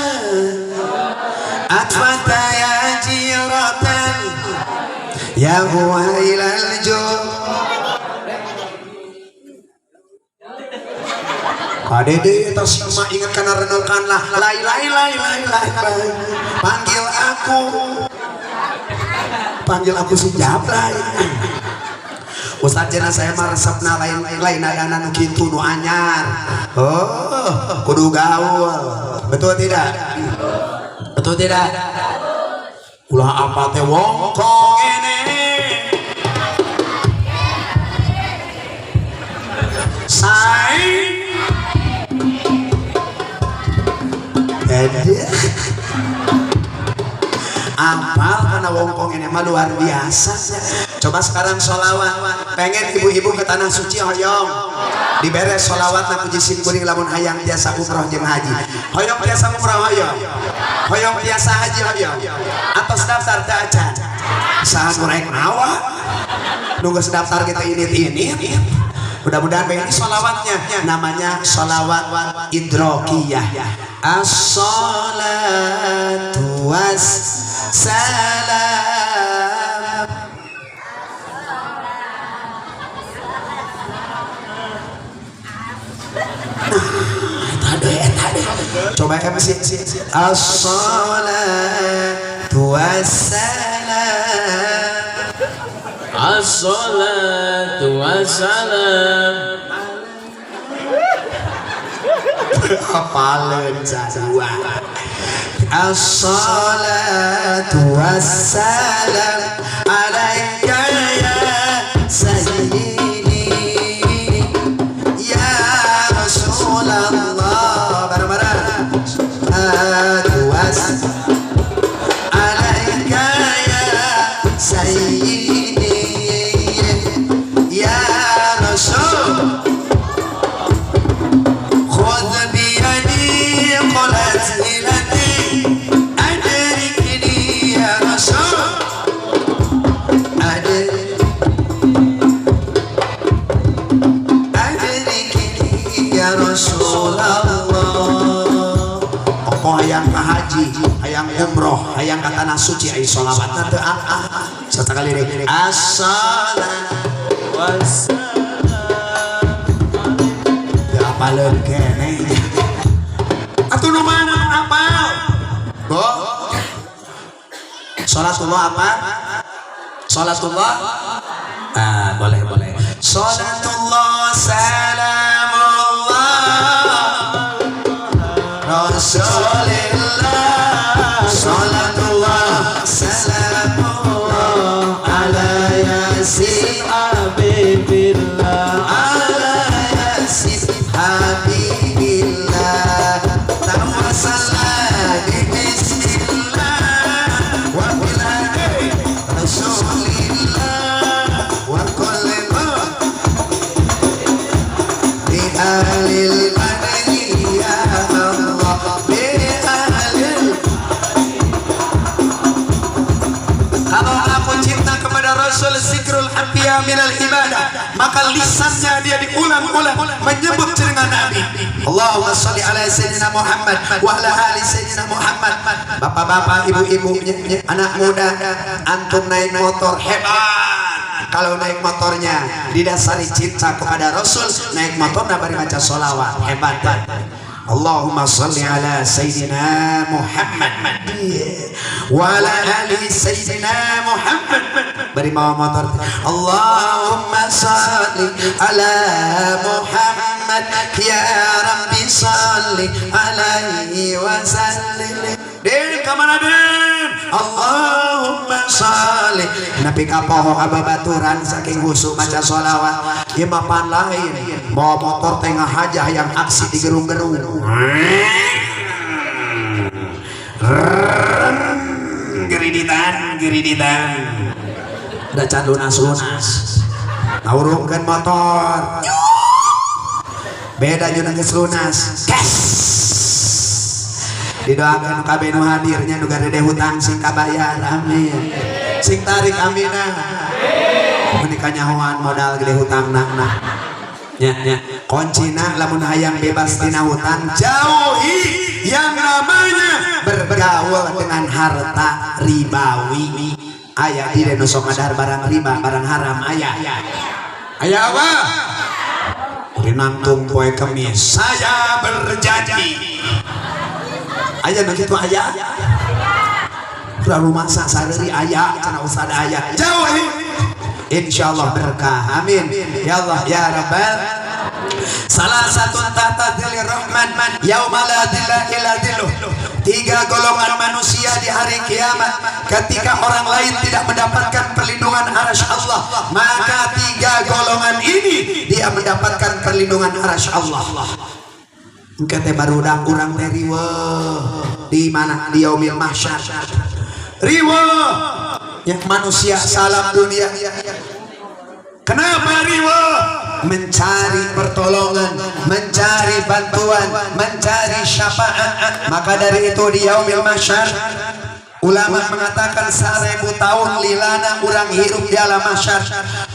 atfata ya jiratan ya huwa ilal jur. Kadede terus emak ingat karena renungkanlah lai lai lai lai lai lai panggil aku si Jablay. Ustaz jenah saya mah resepna lain lain adana nu kitu nu anyar. Oh, kudu gaul. Betul tidak? Betul tidak? Ulah apa teh wong kok ngene. Sae apal karena wongkong ini mah luar biasa. Coba sekarang sholawat, pengen ibu-ibu ke tanah suci hoyong diberes sholawat na puji simkuring lamun hayang tiasa umroh jeung haji. Hoyong tiasa umroh hoyong, hoyong tiasa haji hoyong. Atos daftar teu acan. Saha nu rek mawa? Nu geus daftar kita ini. Mudah-mudahan ini sholawatnya namanya sholawat idrokiyah. As-salatu wassalam. Coba MC. As-salatu wassalam. As-salatu wassalam. Apaleun sadua. As-salatu wassalam alaika ya sayyidi ya Rasulullah. Bareng-bareng. Salatu wassalam alaika ya sayyidi ya Rasul. Khudh biyadi qalat ilati adrikni ya Rasul. Adrikni ya Rasulullah. Apa hayang ka haji, hayang umroh, hayang ka tanah suci, ai sholawatna teu ah. Sakali deui. Assalatu wassalam. Teu apaleun keneh. Atuh nu mana apal? Bo. Salatullah apa? Salatullah? Ah, boleh boleh. Salatullah salamullah Rasulillah. Salatullah salamullah ala yasin habibillah. Ala yasin habibillah. Tawassalna bismillah wa billah Rasulillah wa kulli ma bi ahlil badri ya Allah bi ahlil. Kalau aku cinta kepada Rasul zikrul anbiya minal ibadah, maka lisannya dia diulang-ulang menyebut jenengan Nabi. Allahumma sholli ala sayyidina Muhammad wa ala ali sayyidina Muhammad. Bapak-bapak, ibu-ibu, anak muda, antum naik motor hebat. Kalau naik motornya didasari cinta kepada Rasul, naik motor bari maca sholawat, hebat. Allahumma sholli ala sayyidina Muhammad wa ala ali sayyidina Muhammad. Bari mawa motor. Allahumma sholli ala Muhammad ya Rabbi sholli alaihi wa sallim. Den kamana den? Allah sholli. Nepi ka poho ka babaturan saking husu maca sholawat. Ieu mah pan lain bawa motor teh ngahajah yang aksi digerung-gerung. Geriditan geriditan da can lunas-lunas ngawurungkeun motor beda jeung geus lunas. Kes didoakan kabeh nu hadirnya nu garede hutang sing kabayar, amin. Sing tarik aminah. Mun kanyahoan modal gede hutangna nya nya. Kuncina lamun hayang bebas tina hutang, jauhi yang namanya bergaul dengan harta ribawi. Aya di nu sok ngadahar barang riba, barang haram aya. Aya apa? Rinangtung poe Kemis saya berjanji. Aya nu kitu aya. Lalu masa sareri aya cenah ustad aya. Jauhi. Insyaallah berkah. Amin. Ya Allah ya Rabbal. Salah satu tahta dzillir rahman yauma la dzilla illa dzilluh. Tiga golongan manusia di hari kiamat ketika orang lain tidak mendapatkan perlindungan arasy Allah, maka tiga golongan ini dia mendapatkan perlindungan arasy Allah. Engke teh barudak urang teh riweuh di mana? Di yaumil mahsyar. Riweuh ya manusia salam dunia. Kenapa riweuh? Mencari pertolongan, mencari bantuan, mencari syafaat. Maka dari itu di yaumil mahsyar ulama mengatakan 1000 tahun lilana urang hirup di alam mahsyar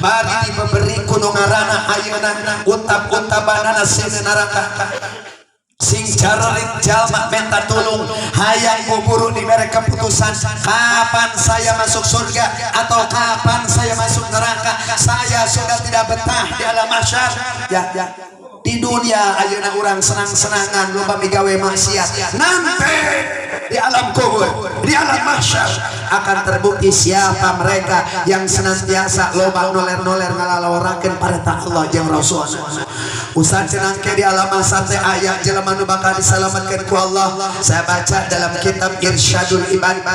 bari diberi ku nu ngaranna ayeuna untap-untabanana seuneu neraka sing jarerit jalma minta tulung hayang buburu diberi keputusan kapan saya masuk surga atau kapan saya masuk neraka. Saya sudah tidak betah di alam mahsyar. Ya ya, di dunia ayeuna urang senang-senangan loba migawe maksiat, nanti di alam kubur, di alam mahsyar akan terbukti siapa mereka yang senantiasa loba noler-noler ngalalaworakeun parentah Allah jeung Rasul. Ustaz cenah ke di alam mahsyar teh aya jelema nu bakal disalamatkeun ku Allah. Saya baca dalam kitab Irsyadul Ibad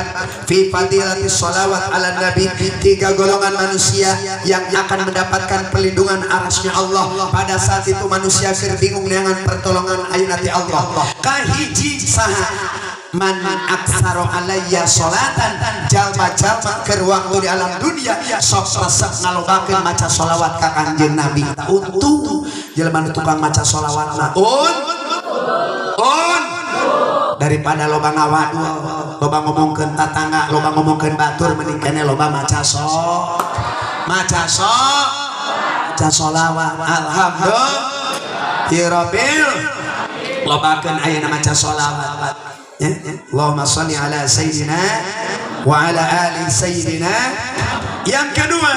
fi Fadilati Sholawat ala Nabi, tiga golongan manusia yang akan mendapatkan perlindungan arasnya Allah. Pada saat itu manusia keur bingung dengan pertolongan ayeuna ti Allah. Kahiji saha? Man aksaro alayya sholatan, jalma-jalma keur waktu di alam dunia sok resep ngalobakeun maca sholawat ka Kanjeng Nabi. Untung jelema nu tukang maca sholawat mah un un daripada loba ngawadul, loba ngomongkeun tatangga, loba ngomongkeun batur, mending keneh loba maca so maca so maca sholawat. Alhamdulillah rabbil lobakeun ayeuna maca sholawat. Ya, Allahumma sholli ala sayyidina wa ala ali sayyidina. Yang kedua,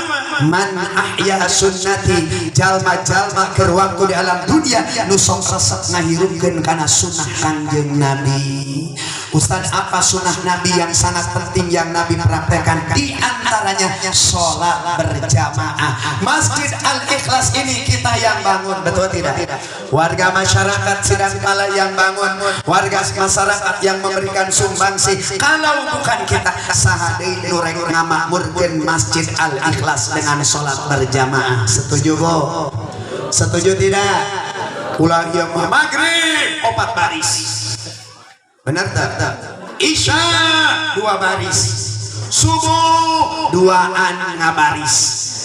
man ahya sunnati, jalma-jalma keur waktu di alam dunia nu sok resep ngahirupkeun kana sunnah Kanjeng Nabi. Ustaz, apa sunnah Nabi yang sangat penting yang Nabi praktekkan? Di antaranya sholat berjamaah. Masjid Al-Ikhlas ini kita yang bangun, betul tidak? Warga masyarakat Sidangpala yang bangun, warga masyarakat yang memberikan sumbangsi. Kalau bukan kita, saha deui nu rek ngamakmurkeun Masjid Al-Ikhlas dengan sholat berjamaah? Setuju, Bu? Setuju tidak? Ulah ieu mah maghrib opat baris. Benar tak? Isya dua baris, subuh duaan ngabaris,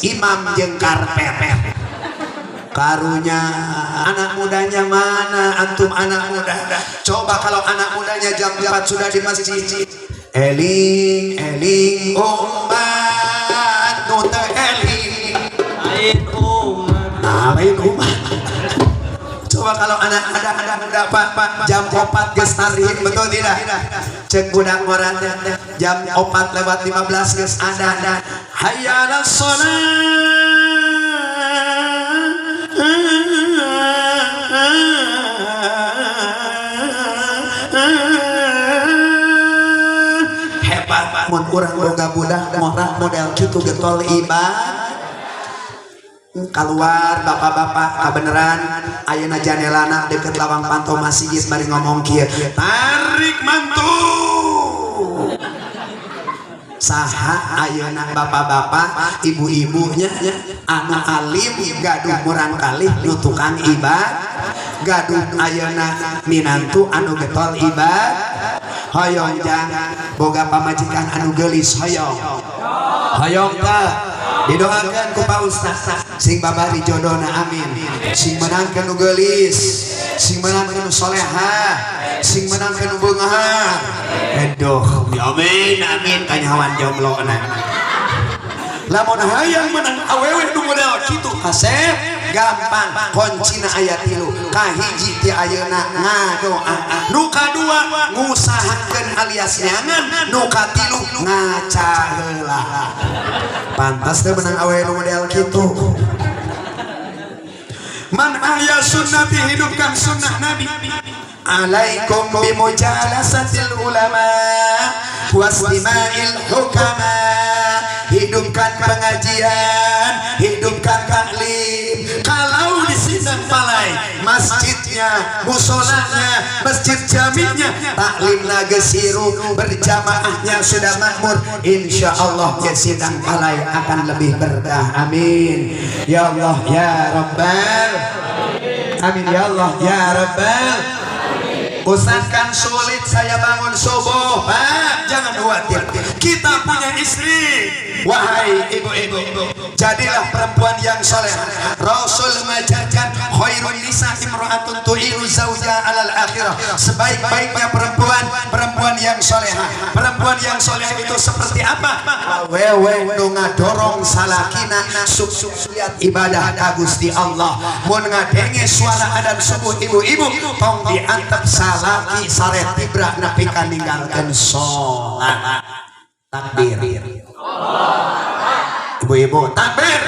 imam jeung karpet. Karunya anak mudanya mana? Antum anak muda. Coba kalau anak mudanya jam 4 sudah di masjid. Eling eling umat nu teu eling. Lain umat. Nah, lain umat. Coba kalau anak ada anak muda, Pak, jam 4 geus tarhim, betul tidak? Cek budak ngora teh jam 4 lewat 15 geus ada. Hayya 'alas shalah. Hebat mun urang boga budak ngora model kitu getol ibadah. Keluar bapak-bapak kabeneran ayeuna janelana deket lawang pantau masjid bari ngomong kieu, tarik mantu. Saha ayeuna bapak-bapak, ibu-ibunya anu alim, gaduh murang kalih nu tukang ibad, gaduh ayeuna minantu anu getol ibad? Hoyong jang boga pamajikan anu geulis? Hoyong, hoyong teh? Didoakan ku Pak Ustaz sing babari jodona, amin. Sing menangkeun nu geulis, sing menangkeun nu solehah, sing menangkeun nu beunghar. Aduh, amin amin. Kanyawan jomblo na. Lamun hayang menang awewe nu model kitu, kasep, gampang. Kuncina aya tilu. Kahiji, ti ayeuna ngadoa. Nu kadua, ngusahakeun alias nyangan. Nu katilu, ngaca heula. Pantas teh menang awewe nu model kitu? Man ahya sunnati, hidupkan sunnah Nabi. Alaikum bimujalasatil ulama wastima'il hukama. Hidupkan pengajian, hidupkan taklim. Kalau di Sindang Palai, masjidnya, musolanya, masjid jaminya, taklim siru, berjamaahnya sudah makmur, insya Allah ya Sindang Palai akan lebih berkah. Amin ya Allah ya Rabbal. Amin ya Allah ya Rabbal. Ustaz, kan sulit saya bangun subuh. Pak, jangan khawatir. Kita punya istri. Wahai ibu-ibu, jadilah perempuan yang soleh. Rasul mengajarkan khairun nisa imra'atun tu'inu zawja alal akhirah. Sebaik-baiknya perempuan, perempuan yang soleha. Perempuan yang soleh itu seperti apa? Awewe nu ngadorong salakina suk lihat ibadah ka Gusti Allah. Mun ngadenge suara adan subuh, ibu-ibu, tong diantep salaki sare tibra nepi ka ninggalkeun salat. Takbir. Ibu-ibu, takbir.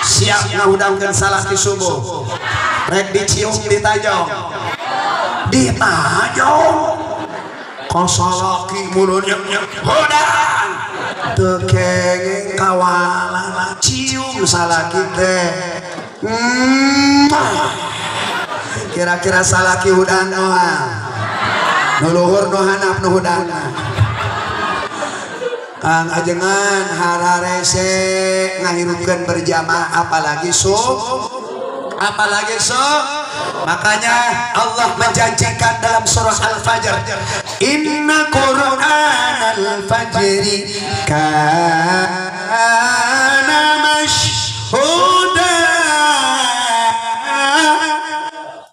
Siap ngahudangkeun salaki subuh? Rek dicium, ditajong. Ditajong. Kosolaki mulutnya hudang. Teu kenging kawalan cium salaki teh. Kira-kira salaki hudang moal? Nu luhur, nu handap, nu hudang. Kang ajengan hararese ngahirupkeun berjamaah, apalagi apalagi so. Makanya Allah menjanjikan dalam surah Al-Fajr, inna Qur'an al-fajri kana masyhuda.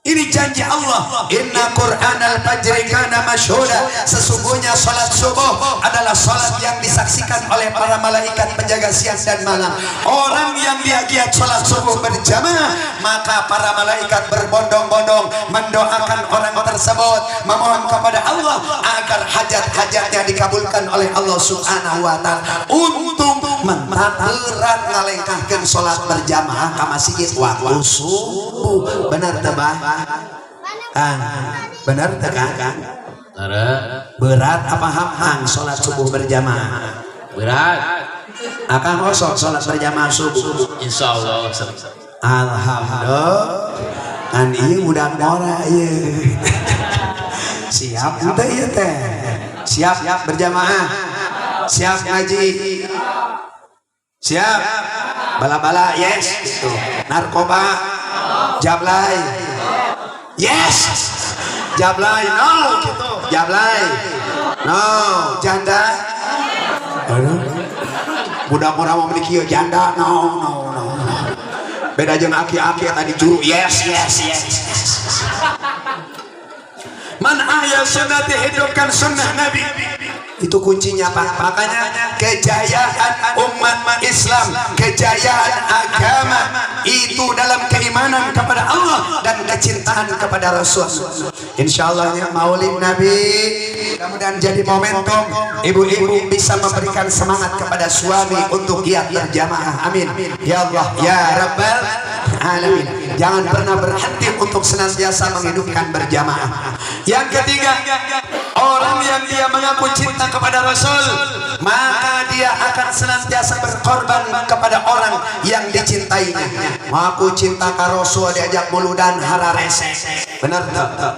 Ini janji Allah. Inna Qur'an al-fajri kana masyhuda. Sesungguhnya salat subuh adalah salat yang disaksikan oleh para malaikat penjaga siang dan malam. Orang yang dia giat salat subuh berjamaah, maka para malaikat berbondong-bondong mendoakan orang tersebut, memohon kepada Allah agar hajat-hajatnya dikabulkan oleh Allah Subhanahu wa taala. Untung mentak berat ngalengkahkeun salat berjamaah ka masjid waktu subuh. Benar teu, Bah? Kang, benar teu, Kang? Berat apa hampang salat subuh berjamaah? Berat. Akang osok salat berjamaah subuh? Insya Allah. Alhamdulillah. Kan ieu budak ngora ieu. Siap teu ieu teh? Siap berjamaah? Siap ngaji? Siap? Bala-bala yes gitu. Narkoba, jablay, yes. Jablay no gitu. Jablay no. Janda. Aduh. Budak orang mau beli kieu, janda no no no no. Beda jeung aki-aki tadi juru yes yes yes yes. Man ahya sunnati, hidupkan sunnah Nabi. Itu kuncinya, Pak. Makanya kejayaan umat Islam, kejayaan agama itu dalam keimanan kepada Allah dan kecintaan kepada Rasul. Insya Allah ya, Maulid Nabi mudah-mudahan jadi momentum ibu-ibu bisa memberikan semangat kepada suami untuk giat berjamaah. Amin. Ya Allah ya Rabbal Alamin. Jangan pernah berhenti untuk senantiasa menghidupkan berjamaah. Yang ketiga, orang yang dia mengaku cinta kepada Rasul, maka dia akan senantiasa berkorban kepada orang yang dicintainya. Mengaku cinta ka Rasul, diajak muludan hararese. Benar tak?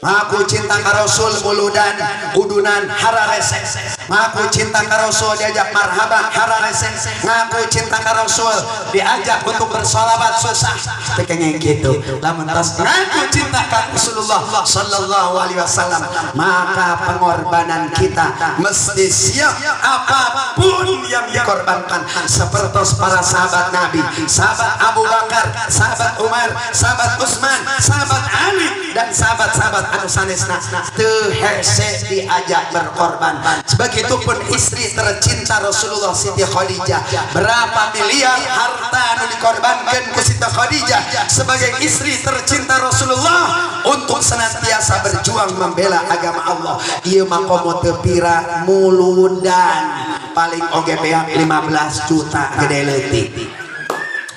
Ngaku cinta ka Rasul muludan udunan hararese. Ngaku cinta ka Rasul diajak marhaba hararese. Ngaku cinta ka Rasul diajak untuk bersolawat susah. Teu kenging kitu. Lamun tos ngaku cinta ka Rasulullah sallallahu alaihi wasallam, maka pengorbanan kita mesti siap apapun yang dikorbankan, seperti para sahabat Nabi, sahabat Abu Bakar, sahabat Umar, sahabat Utsman, sahabat Ali, dan sahabat-sahabat anu sanesna teu hese diajak berkorban. Begitupun istri tercinta Rasulullah, Siti Khadijah. Berapa miliar harta anu dikorbankan ku Siti Khadijah sebagai istri tercinta Rasulullah untuk senantiasa berjuang membela agama Allah. Ieu mah komo teu pira muludan, paling oge beak 15 juta, gede leutik,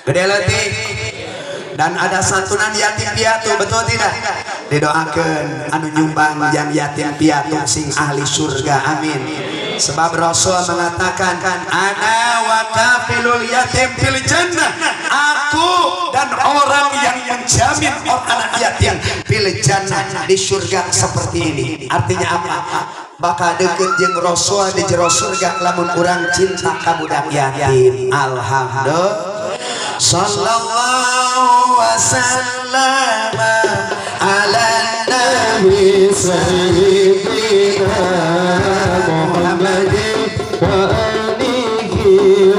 gede leutik. Dan ada santunan yatim piatu, betul tidak? Didoakan anu nyumbang yang yatim piatu sing ahli surga, amin. Sebab Rasul mengatakan, "Ana wa kafilul yatim fil jannah." Aku dan orang yang menjamin orang anak yatim, fil jannah, di surga seperti ini. Artinya apa? Bakal deket jeung Rasul di jero surga lamun urang cinta ka budak yatim. Alhamdulillah. Sallallahu wasallam ala nabi سيدنا محمد وآله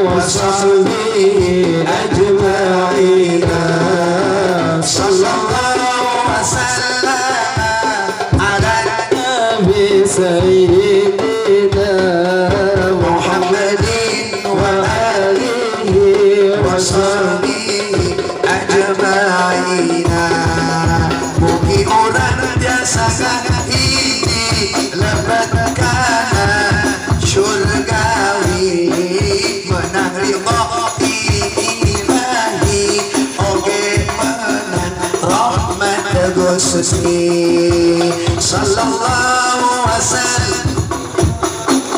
وصحبه أجمعين. Sallallahu wasallam ala النبي سيدنا محمد وآله وصحبه أجمعين. Mugi urang tiasa kahiji lebet kana surgawi, menang ridho ti ilahi, oge menang rahmat Gusti. Sallallahu wasallam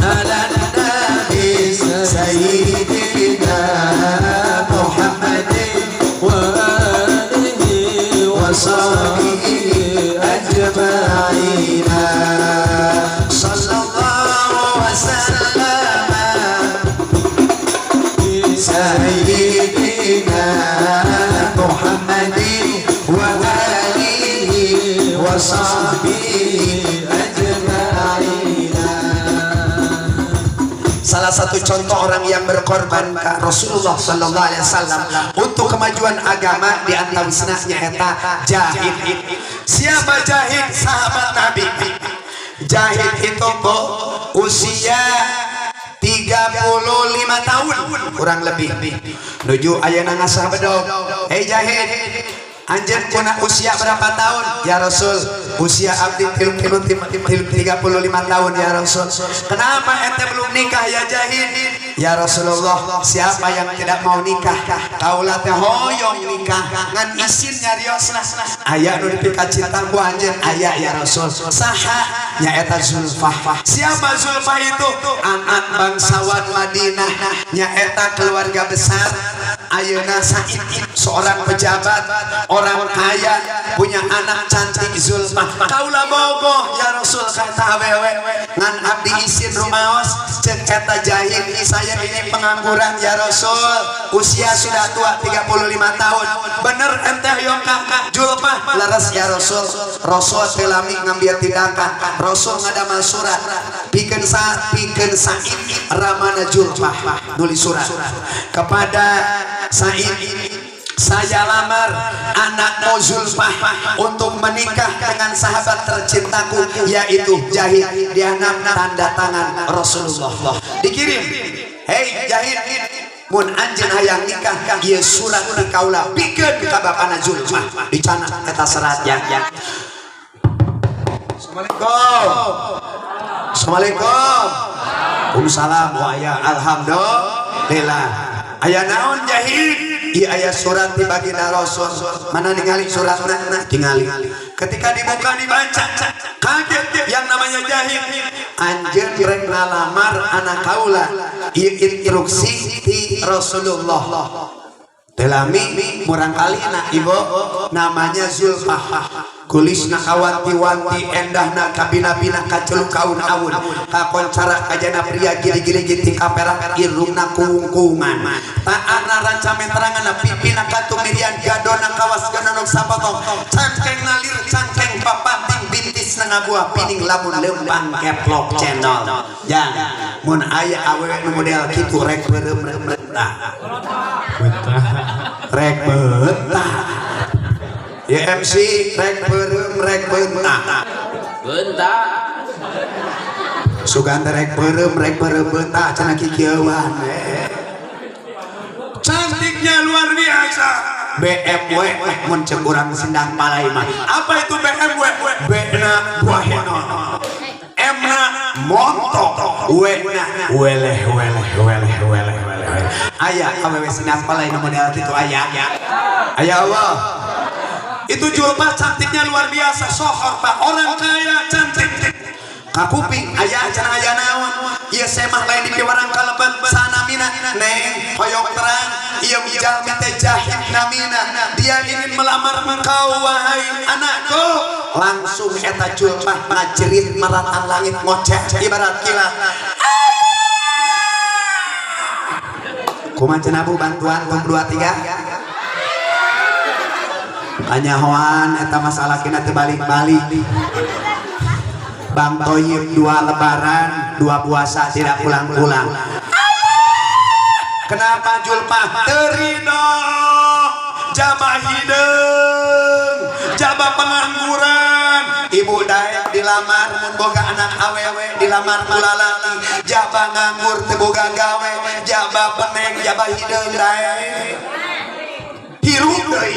ala nabi sayyidina Muhammadin وآله وصحبه أجمعين. صلى الله وسلم سيدنا محمد وآله وصحبه أجمعين. Salah satu contoh orang yang berkorban ke Rasulullah Sallallahu Alaihi Wasallam untuk kemajuan agama di antawisna nyaeta Jahid. Siapa Jahid? Sahabat Nabi. Jahid itu, Bu, usia 35 tahun kurang lebih. Nuju ayeuna ngasah bedog. "Hei Jahid, anjeun kuna usia berapa tahun?" "Ya Rasul, usia abdi 35 tahun, ya Rasul." "Kenapa ente belum nikah, ya Jahid?" "Ya Rasulullah, siapa yang tidak mau nikah? Kaula teh hoyong nikah, ngan isin nyariosna." "Aya nu dipika cinta ku anjeun?" "Aya, ya Rasul." "Saha?" "Nyaeta Zulfah." Siapa Zulfah itu? Anak bangsawan Madinah, nyaeta keluarga besar. Ayeuna Said seorang pejabat, orang kaya, punya anak cantik Zulfah. "Kaula bogoh, ya Rasul, ka eta awewe, ngan abdi isin rumaos." Cek eta Jahid, "Saya ini pengangguran, ya Rasul, usia sudah tua 35 tahun. Bener ente hoyong ka Zulfah?" "Leres, ya Rasul." Rasul teu lami ngambil tindakan. Rasul ngadamal surat pikeun sa pikeun Said, ramana Zulfah. Nulis surat kepada Said, "Saya lamar anakmu Zulfah untuk menikah dengan sahabat tercintaku, yaitu Jahid." Dianap tanda tangan Rasulullah, dikirim. "Hei Jahid, mun anjeun hayang nikah, ieu surat ti kaula pikeun ka bapana Zulfah." Dicandak eta serat ya. Assalamualaikum. Assalamualaikum. Waalaikumsalam. Wa ya, alhamdulillah. Aya naon, Jahid? Ieu aya surat ti baginda Rasul. Mana ningali suratna? Tingali. Ketika dibuka, dibaca, kaget yang namanya Jahid. "Anjeun rek ngalamar anak kaula. Ieu instruksi ti Rasulullah." Teu lami murangkalihna, ibu, namanya Zulfah. Kulisna kawanti-wanti, endahna kabina-bina, kaceluk kaun-aun, kakoncara kajana pria, giri-giri ginting kaperak, irungna kuung-kuungan, taarna rancamen terangan, pipina katumirian, gadona kawas ganonok sapotong, cangkeng nalir cangkeng papating, bintis na ngabuah pining lamun lempang keplok channel. Jang, mun aya awewe nu model kitu rek beureum rek betah, rek betah ya MC, rek beureum rek betah. Bentar. Sugan teh rek beureum betah cenah kikieuan eh. Cantiknya luar biasa. BMW mun ceuk urang Sindang Palai mah. Apa itu BMW? B na buaheno, M na monto, W na weleh weleh weleh weleh weleh. Aya awewe Sindang Palai nu model kitu aya? Aya Allah. Itu Julpa cantiknya luar biasa, sohor, Pak, orang kaya cantik. Kakuping aya cenah, aya naon ieu? Semah lain di piwarang kalebet sanamina. Neng, hoyong terang, ieu jalmi teh Jahid namina, Dia ingin melamar engkau, wahai anakku. Langsung eta Julpah ngajerit maratan langit, ngoceh ibarat kilat. Kumaha cenah, Bu? Bantuan tong dua tiga kanyahoan eta masalah kina teu balik-balik. Bang Toyib dua lebaran dua puasa tidak pulang-pulang. Kenapa, Julpah? Teu rido jaba hideung, jaba pengangguran. Ibu daek dilamar mun boga anak awewe, dilamar ku lalaki jaba nganggur, teu boga gawe, jaba peneng, jaba hideung, daek Hirup deui.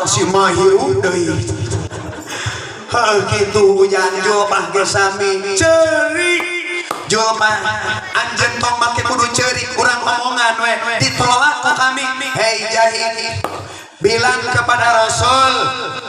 Si mah hirup deui. Heuh, kitu hujan Julpah ge sami Cerik. Julpah, anjeun tong make kudu ceurik, urang omongan we, ditolak ku kami. Hei Jahid, bilang kepada Rasul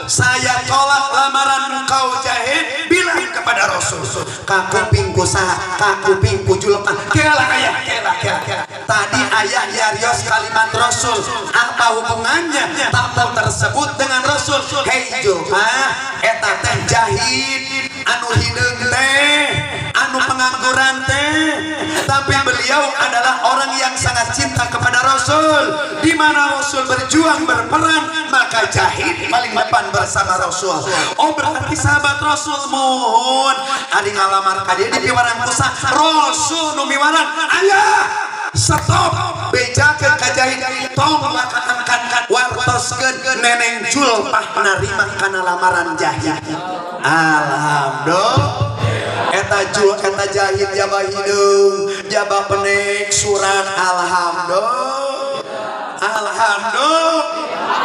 Saya tolak lamaran engkau, Jahid, bilang kepada Rasul. Kakuping ku saha? Kakuping ku Julpah. Kela ayah, kela, kela, kela. Tadi ayah nyarios kalimat Rasul, apa hubungannya tamu tersebut dengan Rasul? Hei Julpah, eta teh Jahid anu hideung teh, anu pengangguran teh, Tapi beliau adalah orang yang sangat cinta kepada Rasul. Di mana Rasul berjuang, berperang, maka Jahid paling depan bersama Rasul. Oh, berarti sahabat Rasul. Mohon, ari ngalamar ka dieu di piwarang ku saha? Rasul nu miwarang. Ayah, stop. Bejakeun ka Jahid, tong wakaangkan, wartoskeun Neneng Julpah narima kana lamaran Jahid. Alhamdulillah. Eta jul, eta Jahid jaba hideung, jaba penek surat. Alhamdulillah, alhamdulillah.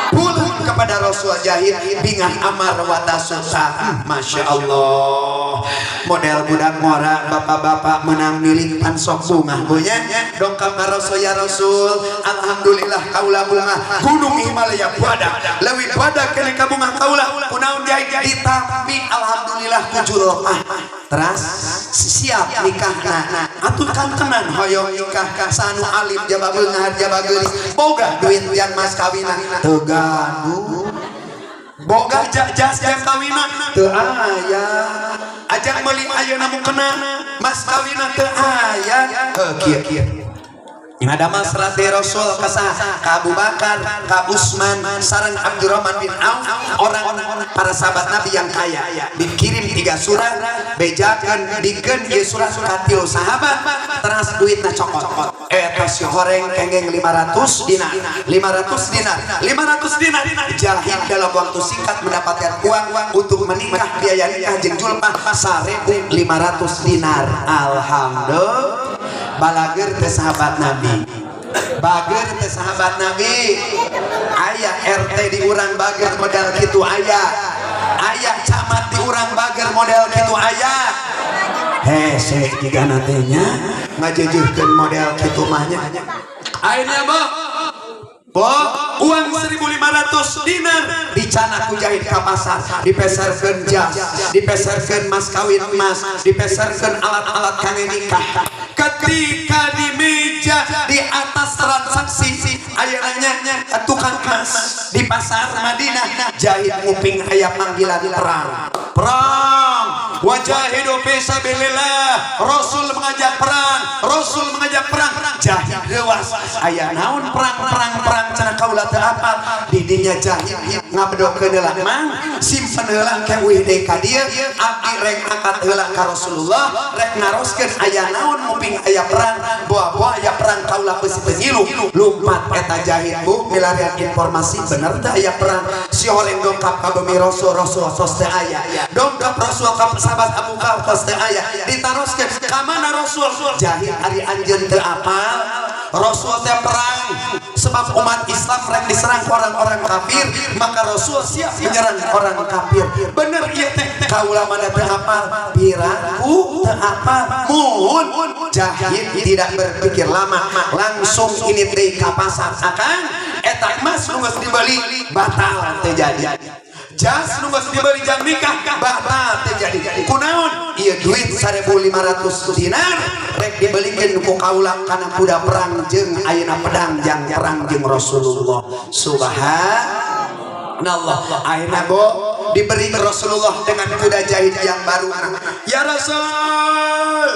Pulang kepada Rasul Jahid bingah amar watasuta. Masya Allah, model budak ngora, bapak-bapak menang milik pan sok bungah punya dongkap ka Rasul. Ya Rasul, alhamdulillah kaula bungah, Gunung Himalaya badak leuwih badak kene ka bungah kaula. Kunaon, Jahid? Ditampi alhamdulillah ku Julpah, teras siap nikahna. Atuh kan tenan hoyong nikah ka sanu alim, jaba beunghar, jaba geulis, boga duit yang mas kawina teu gaduh. Boga jas jang kawina? Teu aya. Ajang meuli ayeuna mukena mas kawina teu aya. Heuh, kieu kieu. Ada serat Rasul ka saha? Ka Abu Bakar, ka Utsman, sareng Abdurrahman bin Auf, orang para sahabat Nabi yang kaya. Dikirim tiga surat, bejakeun, dikeun ieu surat ka tilu sahabat, teras duitna cokot. Eta si horeng kengeng 500 dinar, 500 dinar, 500 dinar. Jahid dalam waktu singkat mendapatkan uang untuk menikah, biaya nikah jeung Julpah 1500 dinar. Alhamdulillah. Balager teh sahabat Nabi? Bager teh sahabat Nabi? Aya RT di urang bager model kitu? Aya. Aya camat di urang bager model kitu? Aya. Hese jiga nantinya ngajejuhkeun model kitu mahnya. Akhirnya, Bo, Bo, uang 1500 dinar dicanak ku Jahid ka pasar, dipeserkeun jas, dipeserkeun mas kawin emas, dipeserkeun alat-alat kangge nikah. Ketika di meja di atas transaksi aya nanya tukang emas di pasar Madinah, jahit nguping aya panggilan perang. Perang, wajahidu fi sabilillah. Rasul mengajak perang, Rasul mengajak perang. Jahit leuwas, aya naon perang perang perang, cenah kaula teu apal. Didinya jahit ngabedokeun heula, "Mang, simpen heula ke uih deui ka dieu, abdi rek angkat heula ka Rasulullah, rek naroskeun aya naon nguping aya perang, boa-boa aya perang kaula beusi teu ngilu." Lumpat eta jahit, Bu, milarian informasi bener teu aya perang. Si horeng dongkap ka bumi Rasul, Rasul tos teu aya. Dongkap Rasul ka sahabat Abu Bakar, tos teu aya. Ditaroskeun ka mana Rasul? Jahit, ari anjeun teu apal Rasul teh perang sebab umat Islam rek diserang orang-orang kafir, maka Rasul siap menyerang orang kafir. Bener ieu teh? Kaula mana teu apal, piraku teu apal. Muhun, jahit tidak berpikir lama, langsung ini teh ka pasar. "Akang, eta emas nu geus dibeli batal, teu jadi. Jas nu geus dibeli jang nikah batal, teu jadi. Kunaon? Ieu duit 1500 dinar rek dibelikeun ku kaula kana kuda perang jeung ayeuna pedang jang perang jeung Rasulullah." Subhanallah. Akhirnya, Bo, diberi ke Rasulullah dengan kuda jahit yang baru. "Ya Rasul,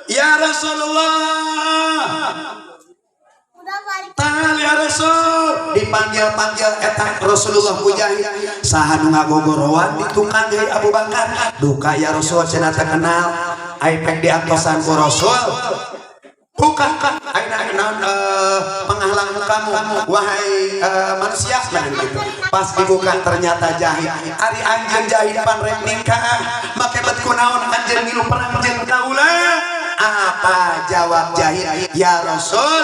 ya Rasulullah." "Tal ya Rasul." Dipanggil-panggil eta Rasulullah ku jahit. "Saha nu ngagogorowan di tukang, hei Abu Bakar?" "Duka ya Rasul, cenah teu kenal." Ai pek diantosan ku Rasul. "Buka, aina naon penghalang kamu, wahai manusia?" Nah, gitu. Pas dibuka ternyata jahit. "Ari anjeun jahit pan rek nikah, make bet kunaon anjeun ngilu perang jeung kaula?" Apa jawab jahit? "Ya Rasul,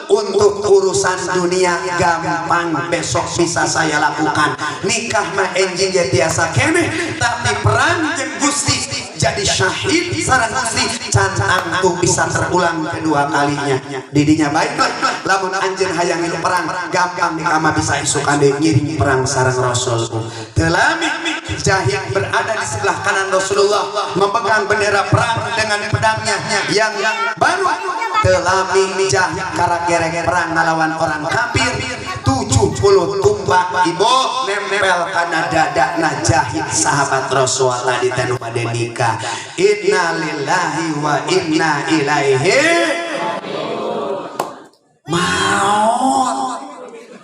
untuk urusan dunia gampang, besok bisa saya lakukan. Nikah mah enjing ge tiasa keneh, tapi perang jeung Gusti, jadi syahid sareng Gusti, can tangtu bisa terulang kedua kalinya." Didinya, "Baiklah, lamun anjeun hayang ngilu perang gampang, nikah mah bisa isukan deui," ngiring perang sareng Rasul. Teu lami jahit berada di sebelah kanan Rasulullah, memegang bendera perang dengan pedangnya yang baru. Teu lami jahit karagerek perang ngalawan orang kafir. 70 tumbak, Ibu, nempel kana dada. Nah, jahit sahabat Rasul tadi teh nu bade nikah. Innalillahi wa inna ilaihi. Maot.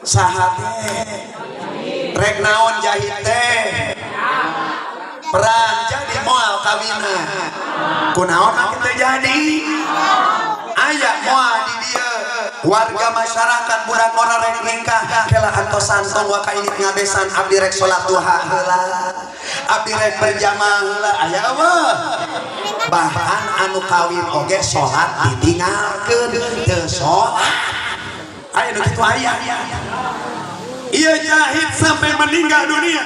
Saha teh? Rek naon jahit teh? Perang. Jadi moal kawina? Kunaon mah teu jadi? Aya moal di dieu warga masyarakat, budak ora rek nikah, "Kela antosan, tong waka ini ngabesan, abdi rek salat duha heula, abdi rek berjamaah heula." Aya euweuh? Bahkan anu kawin oge salat ditinggalkeun, teu salat. Aya nu kitu? Aya. Ieu jahit sampai meninggal dunia.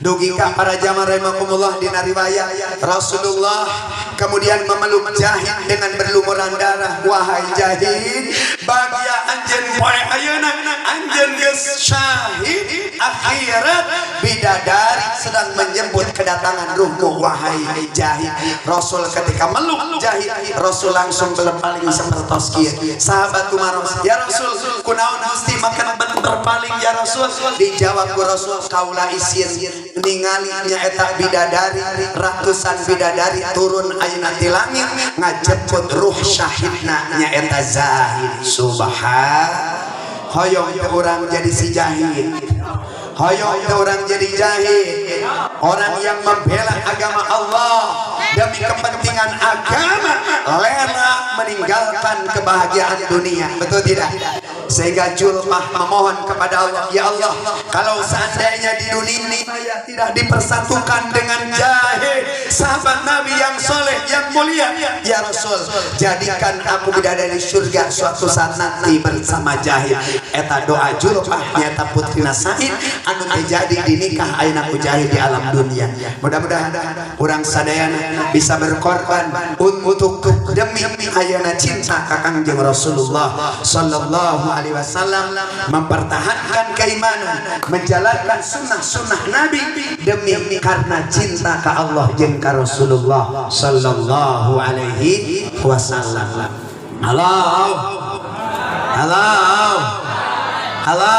Dugi ka para jamaah rahimakumullah, dina riwayat Rasulullah kemudian memeluk jahit dengan berlumuran darah. "Wahai jahit, bagia anjeun poe ayeuna, anjeun geus syahid akhirat, bidadari sedang menjemput kedatangan ruhmu, wahai jahit." Rasul ketika meluk jahit, Rasul langsung berpaling sepertos kieu. Sahabat tumaros, "Ya Rasul, kunaon Gusti makan berpaling ya Rasul?" Dijawab ku Rasul, "Kaula isin ningali nyaeta bidadari, ratusan bidadari turun ayeuna ti langit ngajemput ruh syahidna nyaeta Zahid." Subhan. Hoyong teu urang jadi si jahit? Hoyong teu urang jadi jahit? Orang yang membela agama Allah, demi kepentingan agama rela meninggalkan kebahagiaan dunia, betul tidak? Sehingga Julpah memohon kepada Allah, "Ya Allah, kalau seandainya di dunia saya tidak dipersatukan dengan jahit, sahabat Nabi yang soleh, yang mulia, ya Rasul, jadikan aku bidadari surga suatu saat nanti bersama jahit." Eta doa Julpah nyata putrina Said anu terjadi di nikah ayeuna ku jahit di alam dunia. Mudah-mudahan urang sadayana bisa berkorban untuk demi ayeuna cinta ka Kangjeng Rasulullah sallallahu Alaihi Wasallam mempertahankan keimanan, menjalankan sunnah-sunnah Nabi demi karena cinta ke Allah jeung ka Rasulullah Sallallahu Alaihi Wasallam. Halo, halo, halo,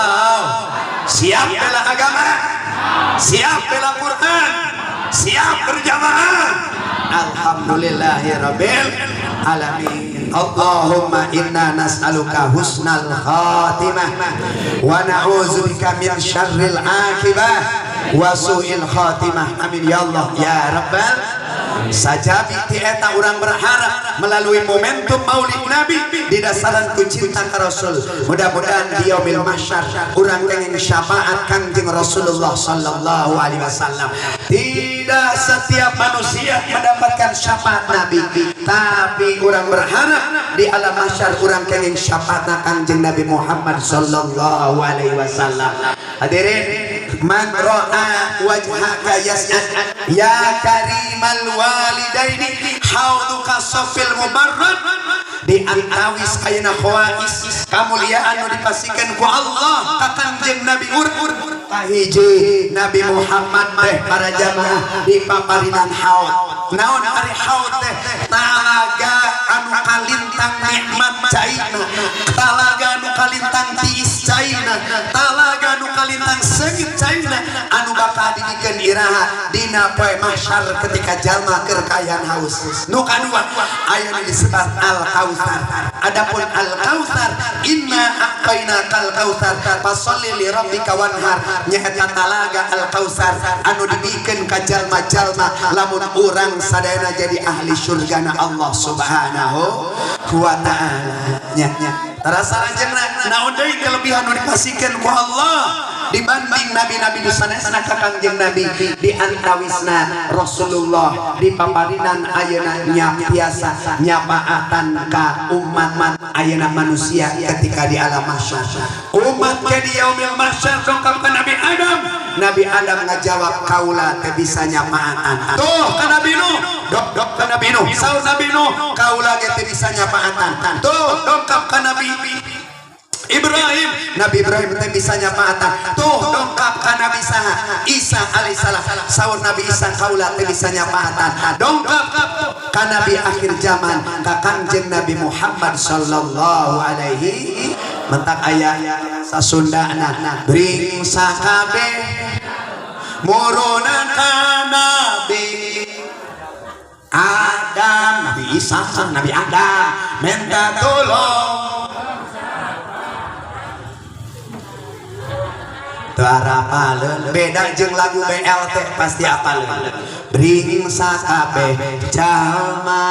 siap bela agama, siap bela Quran, siap berjamaah. Alhamdulillahirabbil alamin. Allahumma inna nas'aluka husnal khatimah wa na'udzubika min syarril akibah wa su'il khatimah. Amin ya Allah ya rabbal. Sajabi ti eta urang berharap melalui momentum Maulid Nabi didasaran ku cinta ka Rasul, mudah-mudahan di yaumil mahsyar urang kenging syafaat Kangjeng Rasulullah sallallahu alaihi wasallam. Tidak setiap manusia mendapatkan syafaat Nabi, tapi urang berharap di alam mahsyar urang kenging syafaat Kangjeng Nabi Muhammad sallallahu alaihi wasallam. Hadirin, man ra'a wajhaka yas'ad ya karimal walidaini hauduka safil mubarrad. Di antawis ayeuna khawais kamuliaan nu dipasikeun ku Allah ka Kangjeng Nabi ur kahiji Nabi Muhammad teh para jamaah di paparinan haud. Naon ari haud teh? Talaga anu kalintang nikmat caina, talaga anu kalintang tiis caina, talaga anu kalintang seungit caina, anu bakal dibikeun iraha dina poe mahsyar ketika jalma keur kaayaan haus. Nu kadua aya nu disebat Al Kautsar. Adapun Al Kautsar, inna a'tainakal kautsar fasholli li rabbika wanhar, nyaeta talaga Al Kautsar anu dibikeun ka jalma-jalma lamun urang sadayana jadi ahli surgana Allah Subhanahu wa taala. Nya tarasa anjeunna naon deui kelebihan nu dipasikeun ku Allah dibanding nabi-nabi nu sanesna ka Kangjeng Nabi? Di antawisna Rasulullah di paparinan ayeuna tiasa nyapaatan ka umat ayeuna manusia ketika di alam mahsyar. Umat ke di yaumil mahsyar dongkap ka Nabi Adam, Nabi Adam ngajawab kaula teu bisa nyapaatan. Tuh ka Nabi Nuh, dok dok ka Nabi Nuh, saur Nabi Nuh kaula ge teu bisa nyapaatan. Tuh dongkap ka Nabi Ibrahim, Nabi Ibrahim teh bisa nyapaatan. Tuh dongkap ka Nabi saha? Isa alaihissalam. Saur Nabi Isa kaula teh bisa nyapaatan. Dongkap ka Nabi akhir zaman, ka Kangjeng Nabi Muhammad sallallahu alaihi. Mentak aya sasundana bring sakabeh muruna ka Nabi Adam, Nabi Isa, Nabi Adam minta tolong. Teu beda jeung lagu BLT pasti apaleun. Bring sakabeh jalma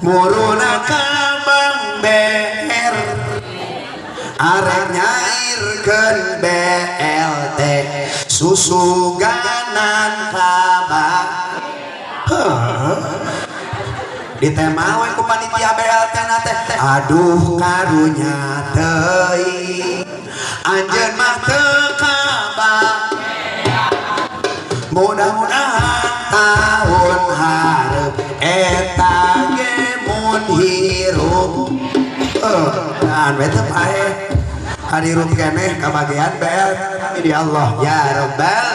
muruna ka Bang BR arek nyairkeun BLT susuganan kabah. Ditema we ku panitia BLT na teh. Aduh karunya teuing anjeun mah teu kabah, mudah-mudahan tahun hareup eta ge mun hirup. Dan we teu paeh kadirup keneh kabagian BLT di Allah ya rabbal.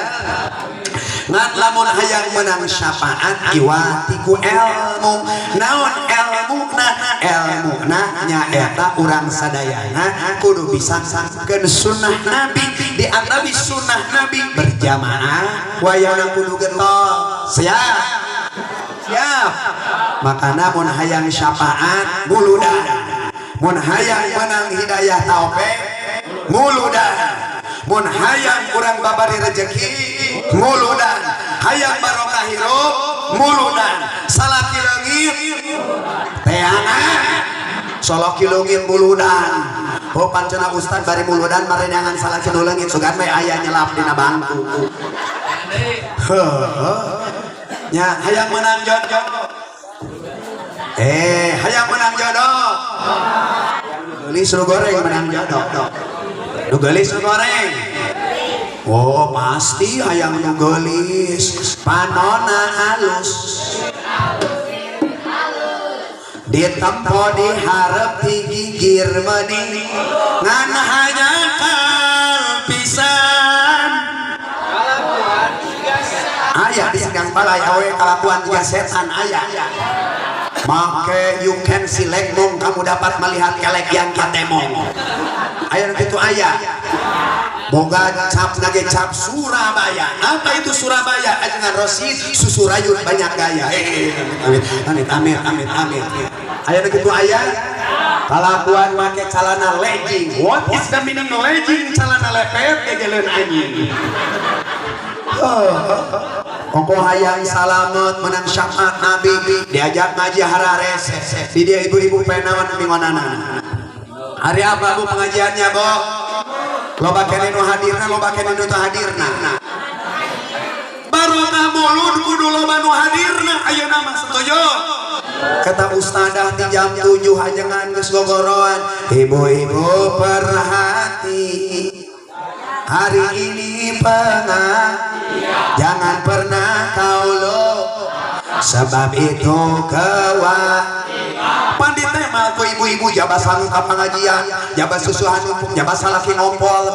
Ngan lamun hayang menang syafaat iwati ku ilmu. Naon ilmuna? Ilmuna nyaeta urang sadayana kudu bisa sangkeun sunnah Nabi. Di antawi sunnah Nabi berjamaah wayahna kudu getol. Siap? Siap. Makana mun hayang syafaat muludan, mun hayang menang hidayah taufik muludan, mun hayang urang babari rezeki muludan, hayang barokah hirup muludan, salaki leungit teangan salaki leungit muludan. Oh pancena ustad bari muludan marenangan salaki nu leungit sugan we aya nyelap dina bangku. Heuh nya hayang menang jodoh, hayang menang jodoh, geulis nu goreng menang jodoh, nu geulis nu goreng. Oh pasti hayang nu geulis panona alus. Ditempo diharap ti gigir meuni ngan hanyakan pisan. Aya di Sindang Balai awe kalakuan juga setan aya. Make you can see legmong, kamu dapat melihat kelek yang katemong. Aya nu kitu aya. Boga cap nage cap Surabaya. Apa itu Surabaya? Ajengan Rosid susurayun banyak gaya. Amit amit amit amit amit. Aya nu kitu aya. Kalakuan make calana legging. What is the meaning legging? Calana lepet gegeleun anjing. Koko hayang salamet menang syafaat Nabi diajak ngaji harares di dia ibu-ibu penawan mingonana. Hari apa bu pengajiannya bu? Loba kene nu hadirna, loba kene nu teu hadirna. Barokah mulud kudu loba nu hadirna ayeuna mah setuju. Kata ustadah di jam 7 ajengan geus gogoroan. Ibu-ibu perhati, hari ini pengajian jangan pernah kau lupa, sebab itu kewajiban. Pandit mah ku ibu-ibu jaba sangu ka pengajian, jaba susuhan numpuk, jaba salaki ngompol.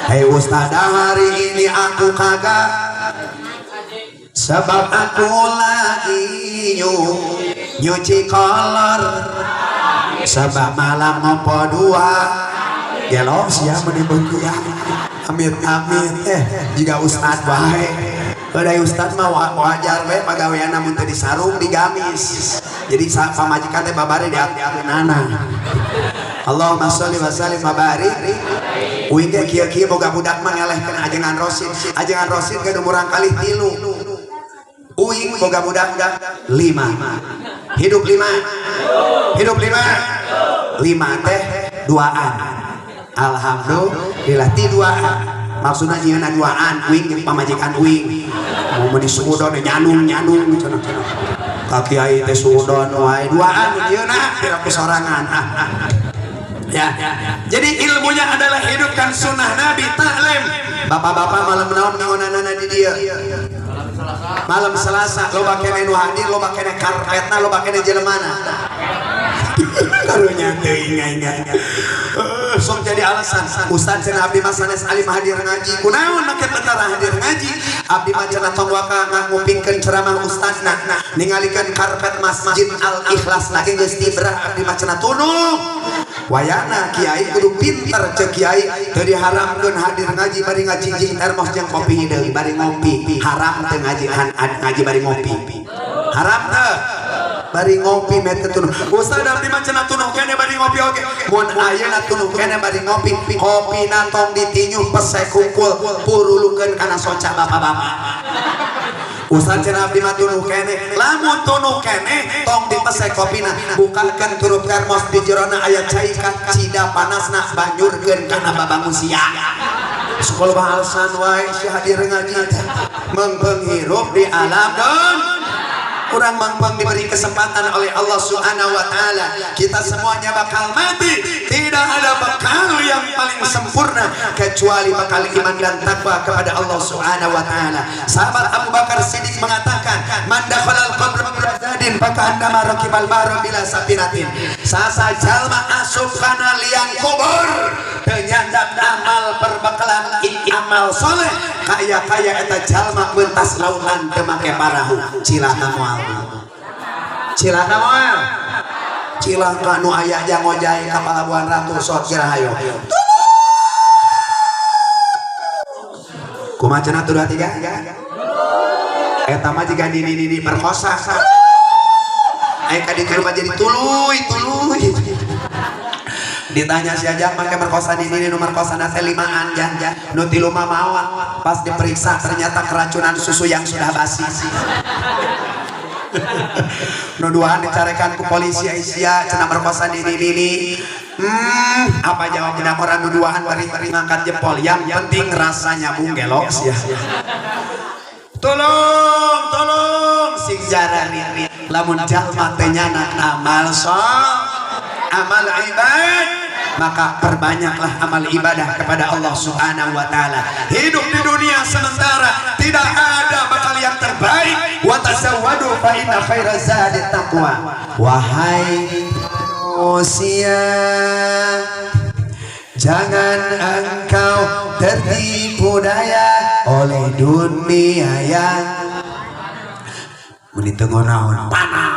Hei ustadah hari ini aku kagak, sebab aku lagi nyuci kolor, sebab malam ngopo dua. Gelo sia menimbun ya. Amit amit jika ustad wae. Badai ustad mah wajar we pagawean mun teu disarung digamis. Jadi pamajikan teh babari diatur-aturna. Allahumma sholli wa sallim wa barik. Uing ge kieu-kieu boga budak mah ngelehkeun ajengan Rosid. Ajengan Rosid gaduh murang kalih 3. Uing boga budak 5. Hidup 5. Hidup 5. 5 teh duaan. Alhamdulillah ti duaan. Maksudna nyieunna duaan uing jeung pamajikan uing. Mau meuni suudon nyanung-nyanung cenah. Ka kiai teh suudon wae duaan nyieunna pira ku sorangan. Ya. Jadi ilmunya adalah hidupkan sunnah Nabi, taklim. Bapak-bapak malam naon ngonanana di dieu? Malam Selasa loba kene nu hadir, loba kene karpetna, loba kene jelemana. Karunya teuing aing. Sok jadi alasan. Ustaz cenah abdi mah sanes alim hadir ngaji. Kunaon make tentara hadir ngaji? Abdi mah cenah tong waka ngupingkeun ceramah ustazna, ningalikeun karpet Masjid Al Ikhlas lagi geus tibrah abdi mah cenah tunung. Wayana kiai kudu pinter ceuk kiai teu diharamkeun hadir ngaji bari ngacingjing termos jeung kopi hideung bari ngopi. Haram teu ngaji ngaji bari ngopi. Haram teu? Bari ngopi mete tunuh. Ustaz abdi mah cenah tunuh kene bari ngopi oge. Mun ayeuna tunuh kene bari ngopi, kopina tong ditinyuh pesek kungkul purulukeun kana soca bapak-bapak. Ustaz cenah abdi mah tunuh kene, lamun tunuh kene tong dipesek kopina, bukakeun turup termos di jerona aya cai cida panasna banyurkeun kana babangun sia. Sekolah alasan wae si hadir ngaji teh mengpeng hirup di alam don. Kurang mangpang diberi kesempatan oleh Allah Subhanahu wa taala. Kita semuanya bakal mati. Tidak ada bekal yang paling sempurna kecuali bekal iman dan takwa kepada Allah Subhanahu wa taala. Sahabat Abu Bakar Siddiq mengatakan, "Man dakhalal qabra bila zadin faka'annama rakibal bahra bila safinatin." Sasa jalma asup kana liang kubur teu nyandak amal perbekalan amal soleh kaya-kaya eta jalma mentas lautan teu make parahu. Cilaka moal. Cilaka moal. Cilaka nu aya jang ngojay ka Palabuhan Ratu sok geura hayo. Kumaha cenah 1 2 3? Eta mah jiga nini-nini perkosa. Aya ka ditu mah jadi tuluy tuluy. Ditanya si ajang make merkosa nini nu merkosana teh 5an jang nu 3 mah maot. Pas diperiksa ternyata keracunan susu yang sudah basi. Nu duaan dicarekan ku polisi Aisyah cenah merkosa nini-nini. Apa jawabnya orang nu duaan bari ngangkat jempol, yang penting rasanya bung gelok sia. Tolong, tolong sing jarari lamun jalma teh nyanak amal soleh, amal ibad, maka perbanyaklah amal ibadah kepada Allah Subhanahu wa taala. Hidup di dunia sementara tidak ada bekal yang terbaik. Wa Tazawwadu fa inna khairaz zadi taqwa. Wahai manusia, jangan engkau tertipu daya oleh dunia yang meni teu ngeunaheun panah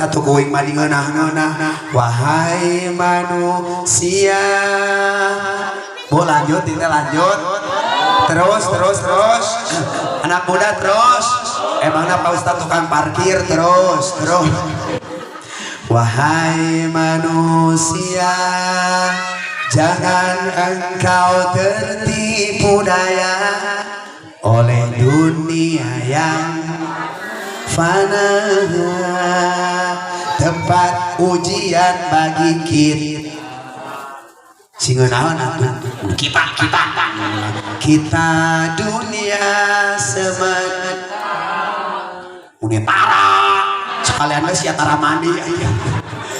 atuh kuing mah ngeunah-ngeunah. Wahai manusia, Bu, lanjut ini, lanjut terus, terus, terus, anak muda terus. Emangnya Pak Ustadz tukang parkir? Terus, terus. Wahai manusia, jangan engkau tertipu daya oleh dunia yang fana, tempat ujian bagi kita. Sing naon atuh kita, kita, kita, dunia sementara. Muni tara sekalian geus sia, tara mandi aya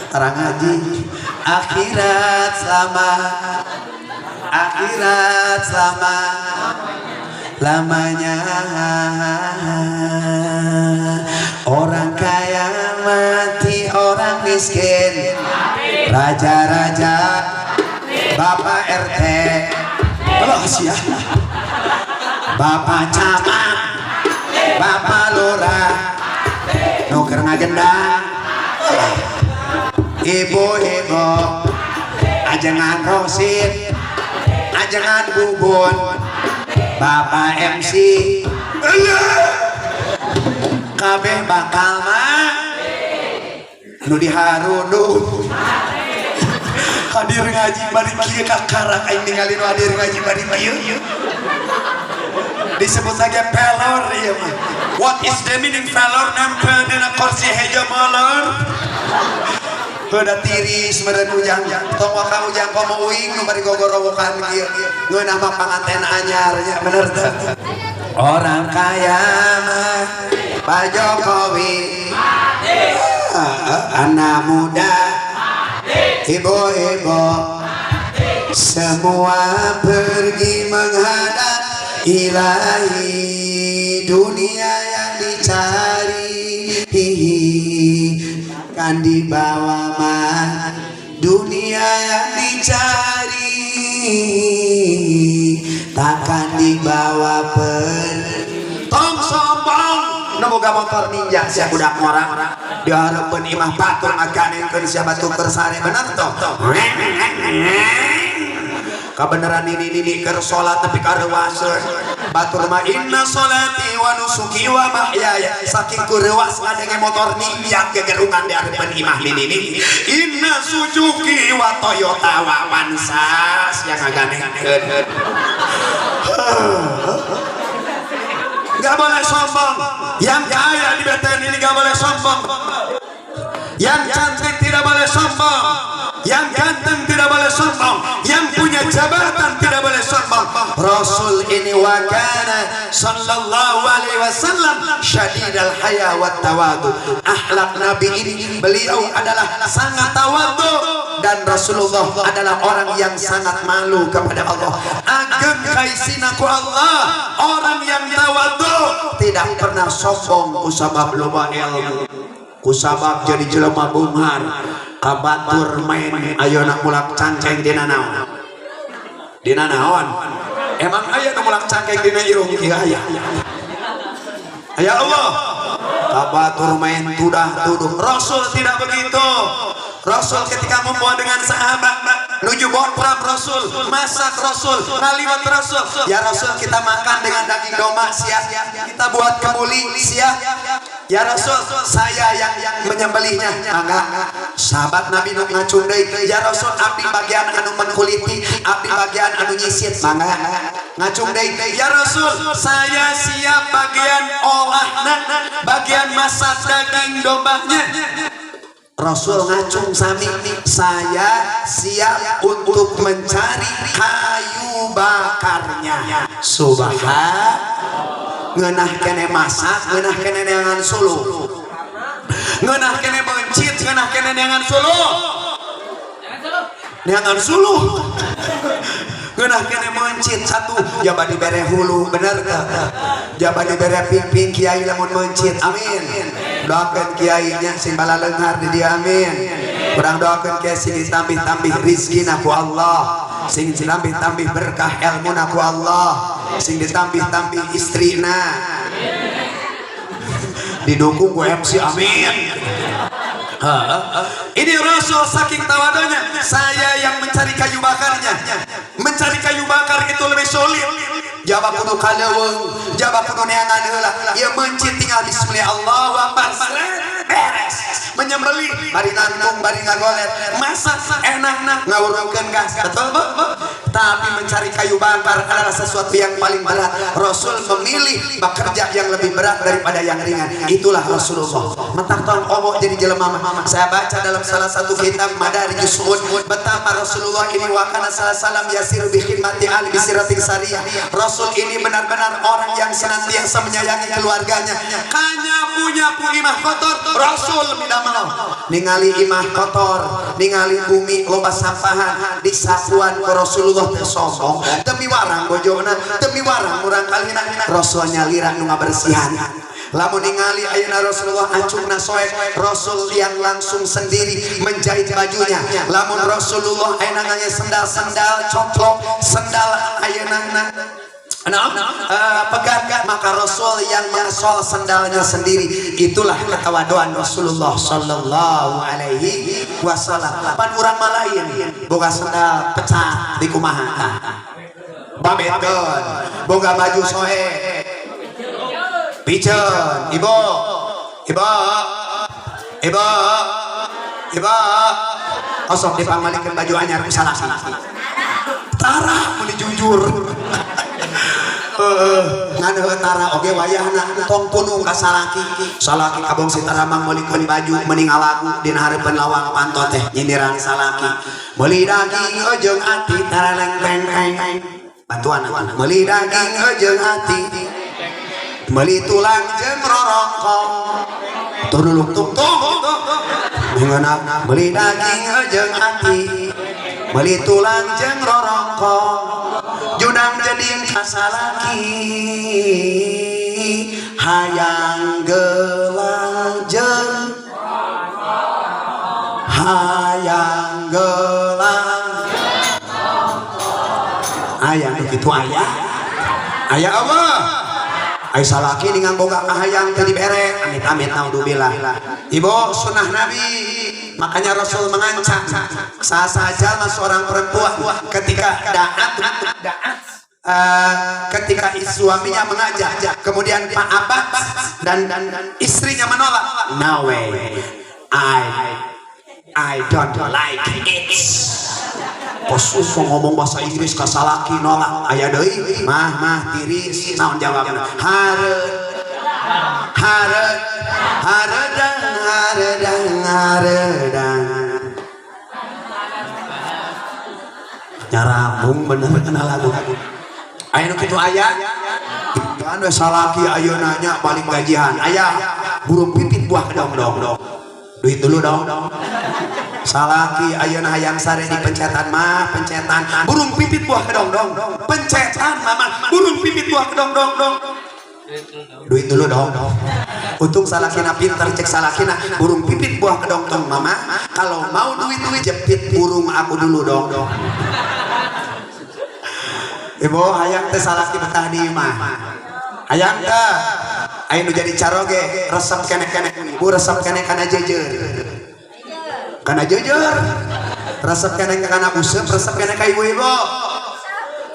tara ngaji, akhirat selama, akhirat selama lamanya. Orang kaya mati, orang miskin, raja-raja, bapak RT, belos ya, bapak camat, bapak lurah, nu keur ngagendang, ibu-ibu, ajengan rosid, ajengan bubun, bapak MC, kabeh bakal mah nu diharundung. Hadir ngaji bari kieu, kakarak aing ningali nu hadir ngaji bari kieu. Disebut saja pelor ieu mah. What is the meaning pelor? Nempel dina kursi hejo molor. Heuda tiris meureun ujang, tong waka ujang komo uing nu bari gogorowokan kieu. Ngeunah mah panganten anyar nya, bener teu? Orang kaya mah Pak Jokowi, anak muda, ibu-ibu, semua pergi menghadap ilahi. Dunia yang dicari kan dibawa mah, dunia yang dicari takkan dibawa per. Tong sombong. Nu boga motor Ninja sia, budak ngora dihareupeun imah batur ngaganengkeun sia, batur keur sare, bener toh? Kabeneran ini keur salat tapi kareuwaseun. Batur mah inna salati wa nusuki wa mahyaya, saking kureuwas ngadenge motor Ninja gegerungan di hareupeun imah nini. Inna Suzuki wa Toyota wa Avanza sia ngaganengkeun. Gak boleh sombong. Yang kaya di BTN ini gak boleh sombong. Yang cantik tidak boleh sombong. Yang ganteng tidak boleh sombong. Yang punya jabatan tidak boleh sombong. Rasul ini wakana sallallahu alaihi wasallam syadidal haya wa tawadu. Akhlak Nabi ini, beliau adalah sangat tawadu dan Rasulullah adalah orang yang sangat malu kepada Allah. Ageng kaisina ku Allah. Orang yang tawadu tidak pernah sombong kusabab loba ilmu, kusabab jadi jelema beunghar. Ka batur main ayeuna mulak cangkeng dina naon? Dina naon? Emang aya nu mulak cangkeng dina irung kieu? Aya? Ya Allah. Ka batur main tudah tuduh. Rasul tidak begitu. Rasul ketika membawa dengan sahabat menuju botram, Rasul masak, Rasul ngaliwat, Rasul Ya Rasul, kita makan dengan daging domba siap, kita buat kemuli siap. Ya Rasul, saya yang menyembelihnya. Enggak, sahabat Nabi nu ngacung deui. Ya Rasul, abdi bagian anu mengkuliti, abdi bagian anu nyisit, mangga. Ngacung deui. Ya Rasul, saya siap bagian olahna, bagian masak daging dombanya. Rasul ngacung sami, saya siap untuk mencari kayu bakarnya. Subhan, ngeunah kene masak, ngeunah kene neangan suluh, ngeunah kene mencit, ngeunah kene neangan suluh, neangan suluh, ngeunah kene mencit satu ya badi bere hulu, bener teu? Jaba dibere pingping kiai lamun mencit, amin. Doakeun kiainya sing balaleunghar di dia, amin. Urang doakeun kiai sing ditambih-tambih rizkina ku Allah, sing ditambih-tambih berkah ilmuna ku Allah, sing ditambih-tambih istrina. Didukung ku MC, amin. Ini Rasul saking tawadonya, saya yang mencari kayu bakarnya. Mencari kayu bakar itu lebih sulit. Jaba kudu kaleuweung, jaba kudu neangan heula. Ieu mencit tinggal bismillah Allahu akbar. Beres. Menyembelih, bari nangtung, bari ngagolet. Masak enak, ngawurungkeun gas. Betul, Bu? Tapi mencari kayu bakar adalah sesuatu yang paling berat. Rasul memilih bekerja yang lebih berat daripada yang ringan. Itulah Rasulullah. Mentah tong obok jadi jelema mah. Saya baca dalam salah satu kitab Madarijus Su'ud betapa Rasulullah ini wa kana sallallahu yasiru bi khidmati ahli bi siratin sariyah. Rasul ini benar-benar orang yang senantiasa menyayangi keluarganya. Kanyapu-nyapu imah kotor, Rasul tidak mau. Ningali imah kotor, ningali bumi loba sampahan, disapuan ku Rasulullah teh sombong, demi warang bojona, demi warang murang kalina, Rasulnya lira nu ngabersihan. Lamun ningali ayeuna Rasulullah acungna soek, Rasul yang langsung sendiri menjahit bajunya. Lamun Rasulullah ayeuna ngangge sendal-sendal coplok, sendal ayeuna pegat, maka Rasul yang mengesol sendalnya sendiri. Itulah ketawaduan Rasulullah sallallahu alaihi wasallam. Pan urang mah lain, boga sendal pecah di kumaha tah, babetkeun, boga baju soek piceun. Ibu, ibu, ibu, ibu, osok dipangmalikeun baju anyar ku salaki. Tara mun jujur. Ngan heuh tara oge wayahna tong punung ka salaki. Salaki kabong si tara mangmeulikeun baju mending ngalagu dina hareupeun lawang panto teh nyindiran salaki. Meuli daging jeung ati taraleng teng teng. Bantuan atuh. Meuli daging jeung ati, meuli tulang jeung rorongkong. Turulung tung tung. Mengenal meuli daging jeung ati, meuli tulang jeung rorongkong. Judang jeding ka salaki, hayang gelang jeung hayang gelang. Aya nu kitu aya? Aya apa? Ai salaki ningang boga kahayang teu dibere, amit-amit naudzubillah. Ibu, sunnah Nabi. Makanya Rasul mengancam saha jalma seorang perempuan ketika daat ketika suaminya mengajak, kemudian Pak Abah dan istrinya menolak. No way, I don't like it. Khusus ngomong bahasa Inggris ka salaki nolak. Aya deui, mah mah tiris, naon jawabna? Hareud, hareud, hareudang, hareudang, hareudang. Nyarabung bener kenal lagu. Aya nu kitu aya? Kan we salaki ayeuna nya balik gajian. Aya burung pipit buah kedong-dong. Duit dulu dong. Salaki ayeuna hayang sare di pencetan mah pencetan. Burung pipit buah kedong-dong. Pencetan mama, burung pipit buah kedong-dong dong. Duit dulu dong. Untung salakina pintar, cek salakina burung pipit buah kedong-dong mama. Kalau mau duit-duit jepit burung aku dulu dong. Ibu hayang teh salaki betah di imah. Hayang teh aya nu jadi caroge resep keneh-keneh ibu resep keneh kana jeujeur. Kana jeujeur. Resep keneh kana useup, resep keneh ka ibu-ibu.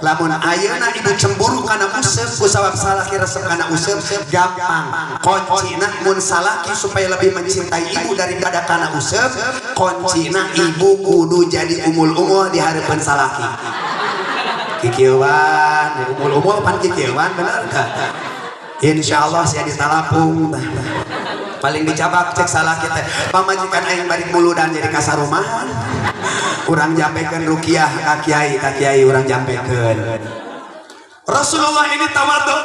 Lamun ayeuna ibu cemburu kana useup ku sabab salaki resep kana useup, gampang. Kuncina mun salaki supaya lebih mencintai ibu daripada kana useup, kuncina ibu kudu jadi umul-umul di hareupeun salaki. Kikieuan, umul-umul pan kikieuan bener teh. Insyaallah sia ditalapung. Paling dicabak cek salaki teh. Pamajikan aing bari muludan jadi kasarumahan. Urang jampekeun rukiah ka kiai urang jampekeun. Rasulullah ini tawadhu,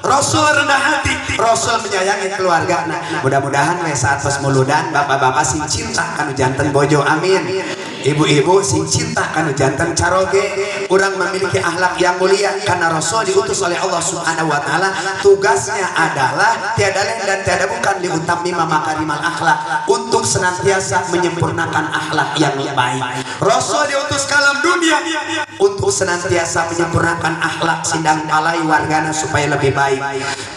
Rasul rendah hati, Rasul menyayangi keluarga. Nah, mudah-mudahan we saat pas muludan bapak-bapak sing cinta kanu janten bojo, amin. Ibu-ibu sing cinta kanu janten caroge, urang memiliki akhlak yang mulia karena Rasul diutus oleh Allah Subhanahu wa taala, tugasnya adalah tiada lain dan tiada bukan liutammima makarimal akhlak, untuk senantiasa menyempurnakan akhlak yang baik. Rasul diutus ke alam dunia untuk senantiasa menyempurnakan akhlak sindang palai wargana supaya lebih baik,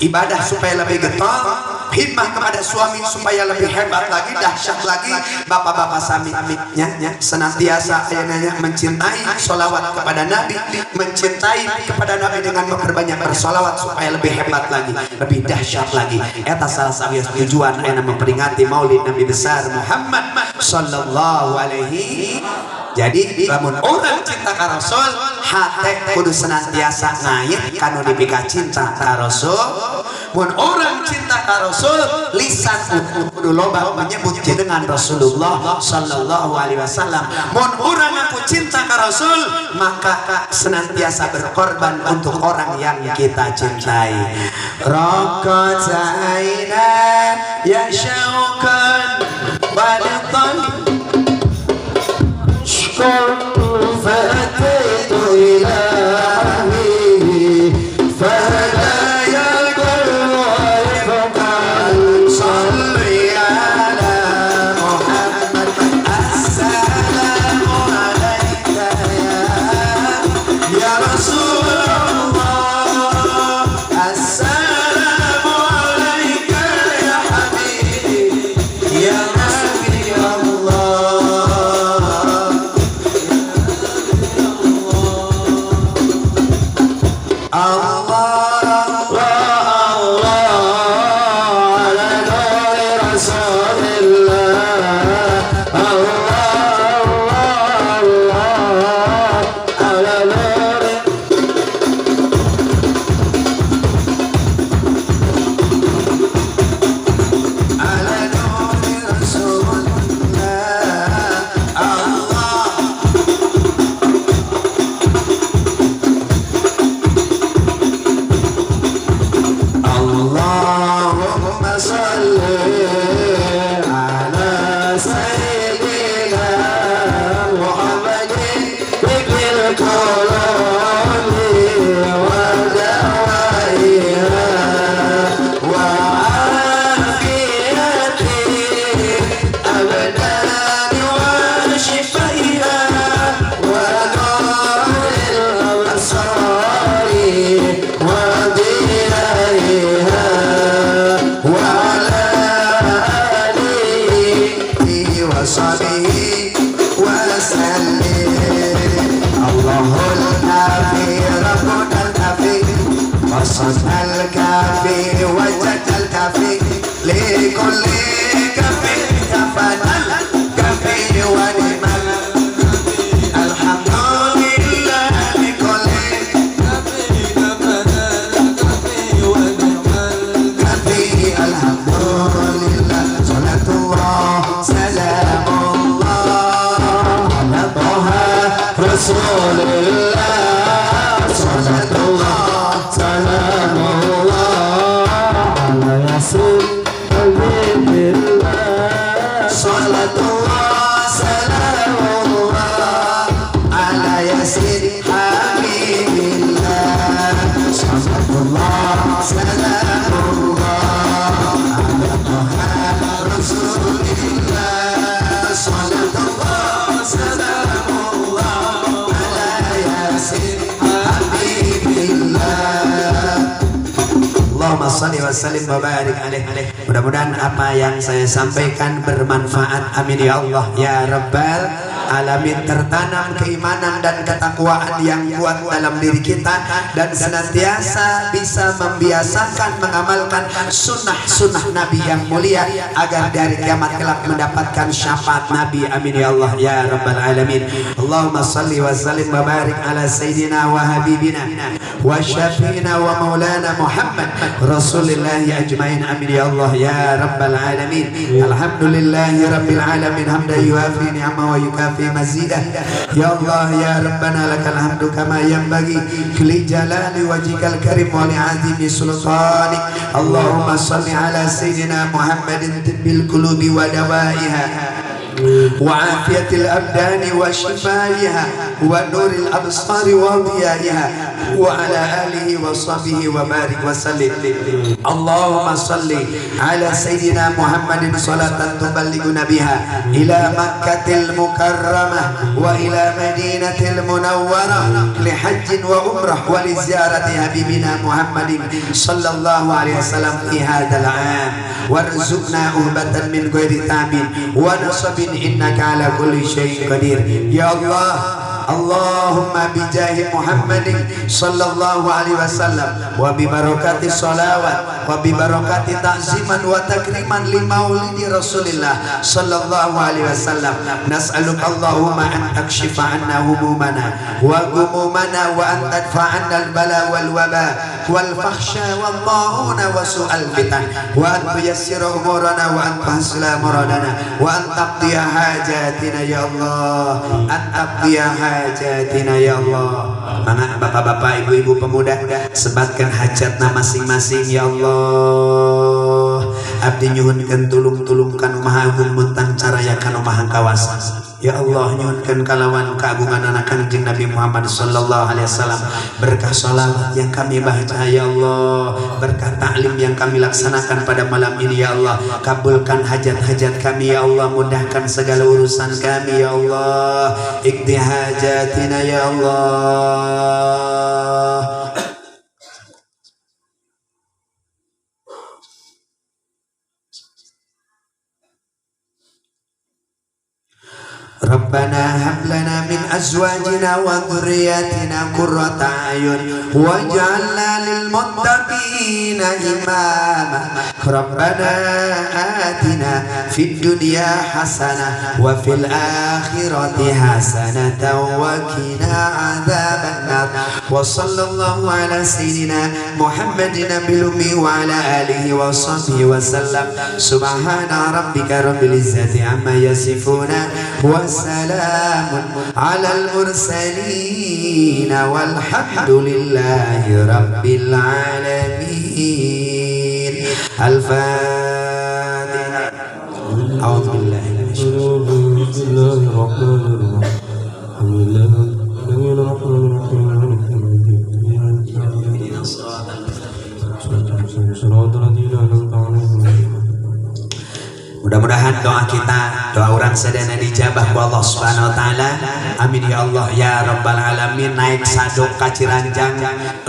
ibadah supaya lebih getol, khidmah kepada suami supaya lebih hebat lagi, dahsyat lagi. Bapak-bapak sami nya senantiasa ayahnya mencintai sholawat kepada Nabi, mencintai kepada Nabi dengan memperbanyak bersolawat supaya lebih hebat lagi, lebih dahsyat lagi. Eta salah satu tujuan ayana memperingati Maulid Nabi besar Muhammad sallallahu alaihi. Jadi lamun urang cinta ka Rasul, hate kudu senantiasa ngait kanu dipika cinta ka Rasul. Mun urang cinta ka Rasul, lisan kudu loba menyebut jenengan Rasulullah sallallahu alaihi wasallam. Mun urang ngaku cinta ka Rasul, maka senantiasa berkorban untuk orang yang kita cintai. Raqataina ya syauqan wa فأتيت إلى حبيبي فهدايا الكل ويبقى. صلي على محمد. السلام عليك يا رسول الله، السلام عليك يا حبيبي يا نبي الله. الله الله على نور رسول الله، الله الله على نور. على نور رسول الله. الله اللهم صل على سيدنا محمد طب القلوب ودوائها وعافية الأبدان وشفائها ونور الأبصار وضيائها وعلى آله وصحبه وسلم. الله الكافي ربنا الكافي، قصدنا الكافي، وجد الكافي، لكل كافي كفانا الكافي ونعم الحمد لله لكل كافي. الحمد لله، صلاة الله سلام الله على طه رسول الله، صلاة الله سلام الله على ياسين حبيب الله، صلاة الله سلام الله على ياسين حبيب الله، صلاة الله سلام الله على طه رسول الله، صلاة الله سلام الله على ياسين حبيب الله. Allahumma shalli wa sallim wa barik alaih. Mudah-mudahan apa yang saya sampaikan bermanfaat. Amin ya Allah ya Rabbal alamin. Tertanam keimanan dan ketakwaan yang kuat dalam diri kita dan senantiasa bisa membiasakan mengamalkan sunnah-sunnah Nabi yang mulia agar dari kiamat kelak mendapatkan syafaat Nabi. Amin ya Allah ya Rabbal alamin. Allahumma shalli wa sallim wa barik ala sayyidina wa habibina wa syafi'ina wa maulana Muhammad Rasulillah ajmain. Amin ya Allah ya Rabbal alamin. Alhamdulillahi rabbil alamin hamdan yuafi ni'amahu wa yukafi mazidah. Ya Allah ya Rabbana lakal hamdu kama yanbaghi li jalali wajhikal karim wa li azimi sultanik. Allahumma salli ala sayyidina Muhammadin tibbil qulubi wa dawaiha Wa afiyatil abdani wa shifaiha wa nuril absari wa diyaiha wa ala alihi wa sahbihi wa barik wa sallim. Allahumma salli ala sayyidina Muhammadin salatan tuballighuna biha ila Makkatil Mukarramah wa ila Madinatil Munawwarah li hajjin wa umrah wa li ziyarati habibina Muhammadin sallallahu alaihi wasallam fi hadzal 'am warzuqna uhbatan min ghairi ta'bin wa nasabin innaka ala kulli syai'in qadir. Ya Allah, Allahumma bijahi Muhammadin sallallahu alaihi wasallam wa bi barakati salawat wa bi barakati ta'ziman wa takriman li maulidi Rasulillah sallallahu alaihi wasallam nas'aluka Allahumma an takshifa anna humumana wa gumumana wa an tadfa anna al-bala wal waba wal fakhsha wal ta'una wa su'al fitan wa an tuyassira umurana wa an tuhsila muradana wa an taqdiya hajatina ya Allah, an taqdiya hajatina ya Allah. Mangga bapak-bapak, ibu-ibu pemuda, sebatkan hajatna masing-masing ya Allah. Abdi nyuhunkeun tulung-tulung kanu Maha Agung muntang caraya kanu Maha Kawasa. Ya Allah, nyuhunkeun kalawan keagungan Kanjeng Nabi Muhammad sallallahu alaihi wasallam, berkah salawat yang kami baca ya Allah, berkah taklim yang kami laksanakan pada malam ini ya Allah, kabulkan hajat-hajat kami ya Allah, mudahkan segala urusan kami ya Allah, ikdi hajatina ya Allah. Rabbana hab lana min azwajina wa dhurriyyatina qurrata a'yun waj'alna lil muttaqina imama. Rabbana atina fid dunya hasanah wa fil akhirati hasanatan wa qina adzabannar. Wa sallallahu ala sayyidina Muhammadin nabil ummi wa ala alihi wa sahbihi wa sallam. Subhana rabbika rabbil izzati amma yasifuna wa salamun alal mursalin walhamdulillahi rabbil alamin. Al-Fatihah. A'udzu billahi minasyaitonir rajim. Bismillahirrahmanirrahim. Mudah-mudahan doa kita, doa orang sadayana dijabah ku Allah Subhanahu wa taala. Amin ya Allah ya rabbal alamin. Naik sadok ka Ciranjang,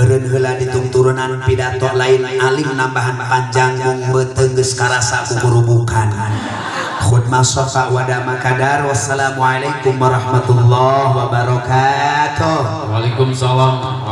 eureun heula ditungturunan pidato lain alim nambahan panjang mung beuteung geus karasa kukurubukan. Khudma sofa wadama kadar. Wassalamualaikum warahmatullahi wabarakatuh. Waalaikumsalam.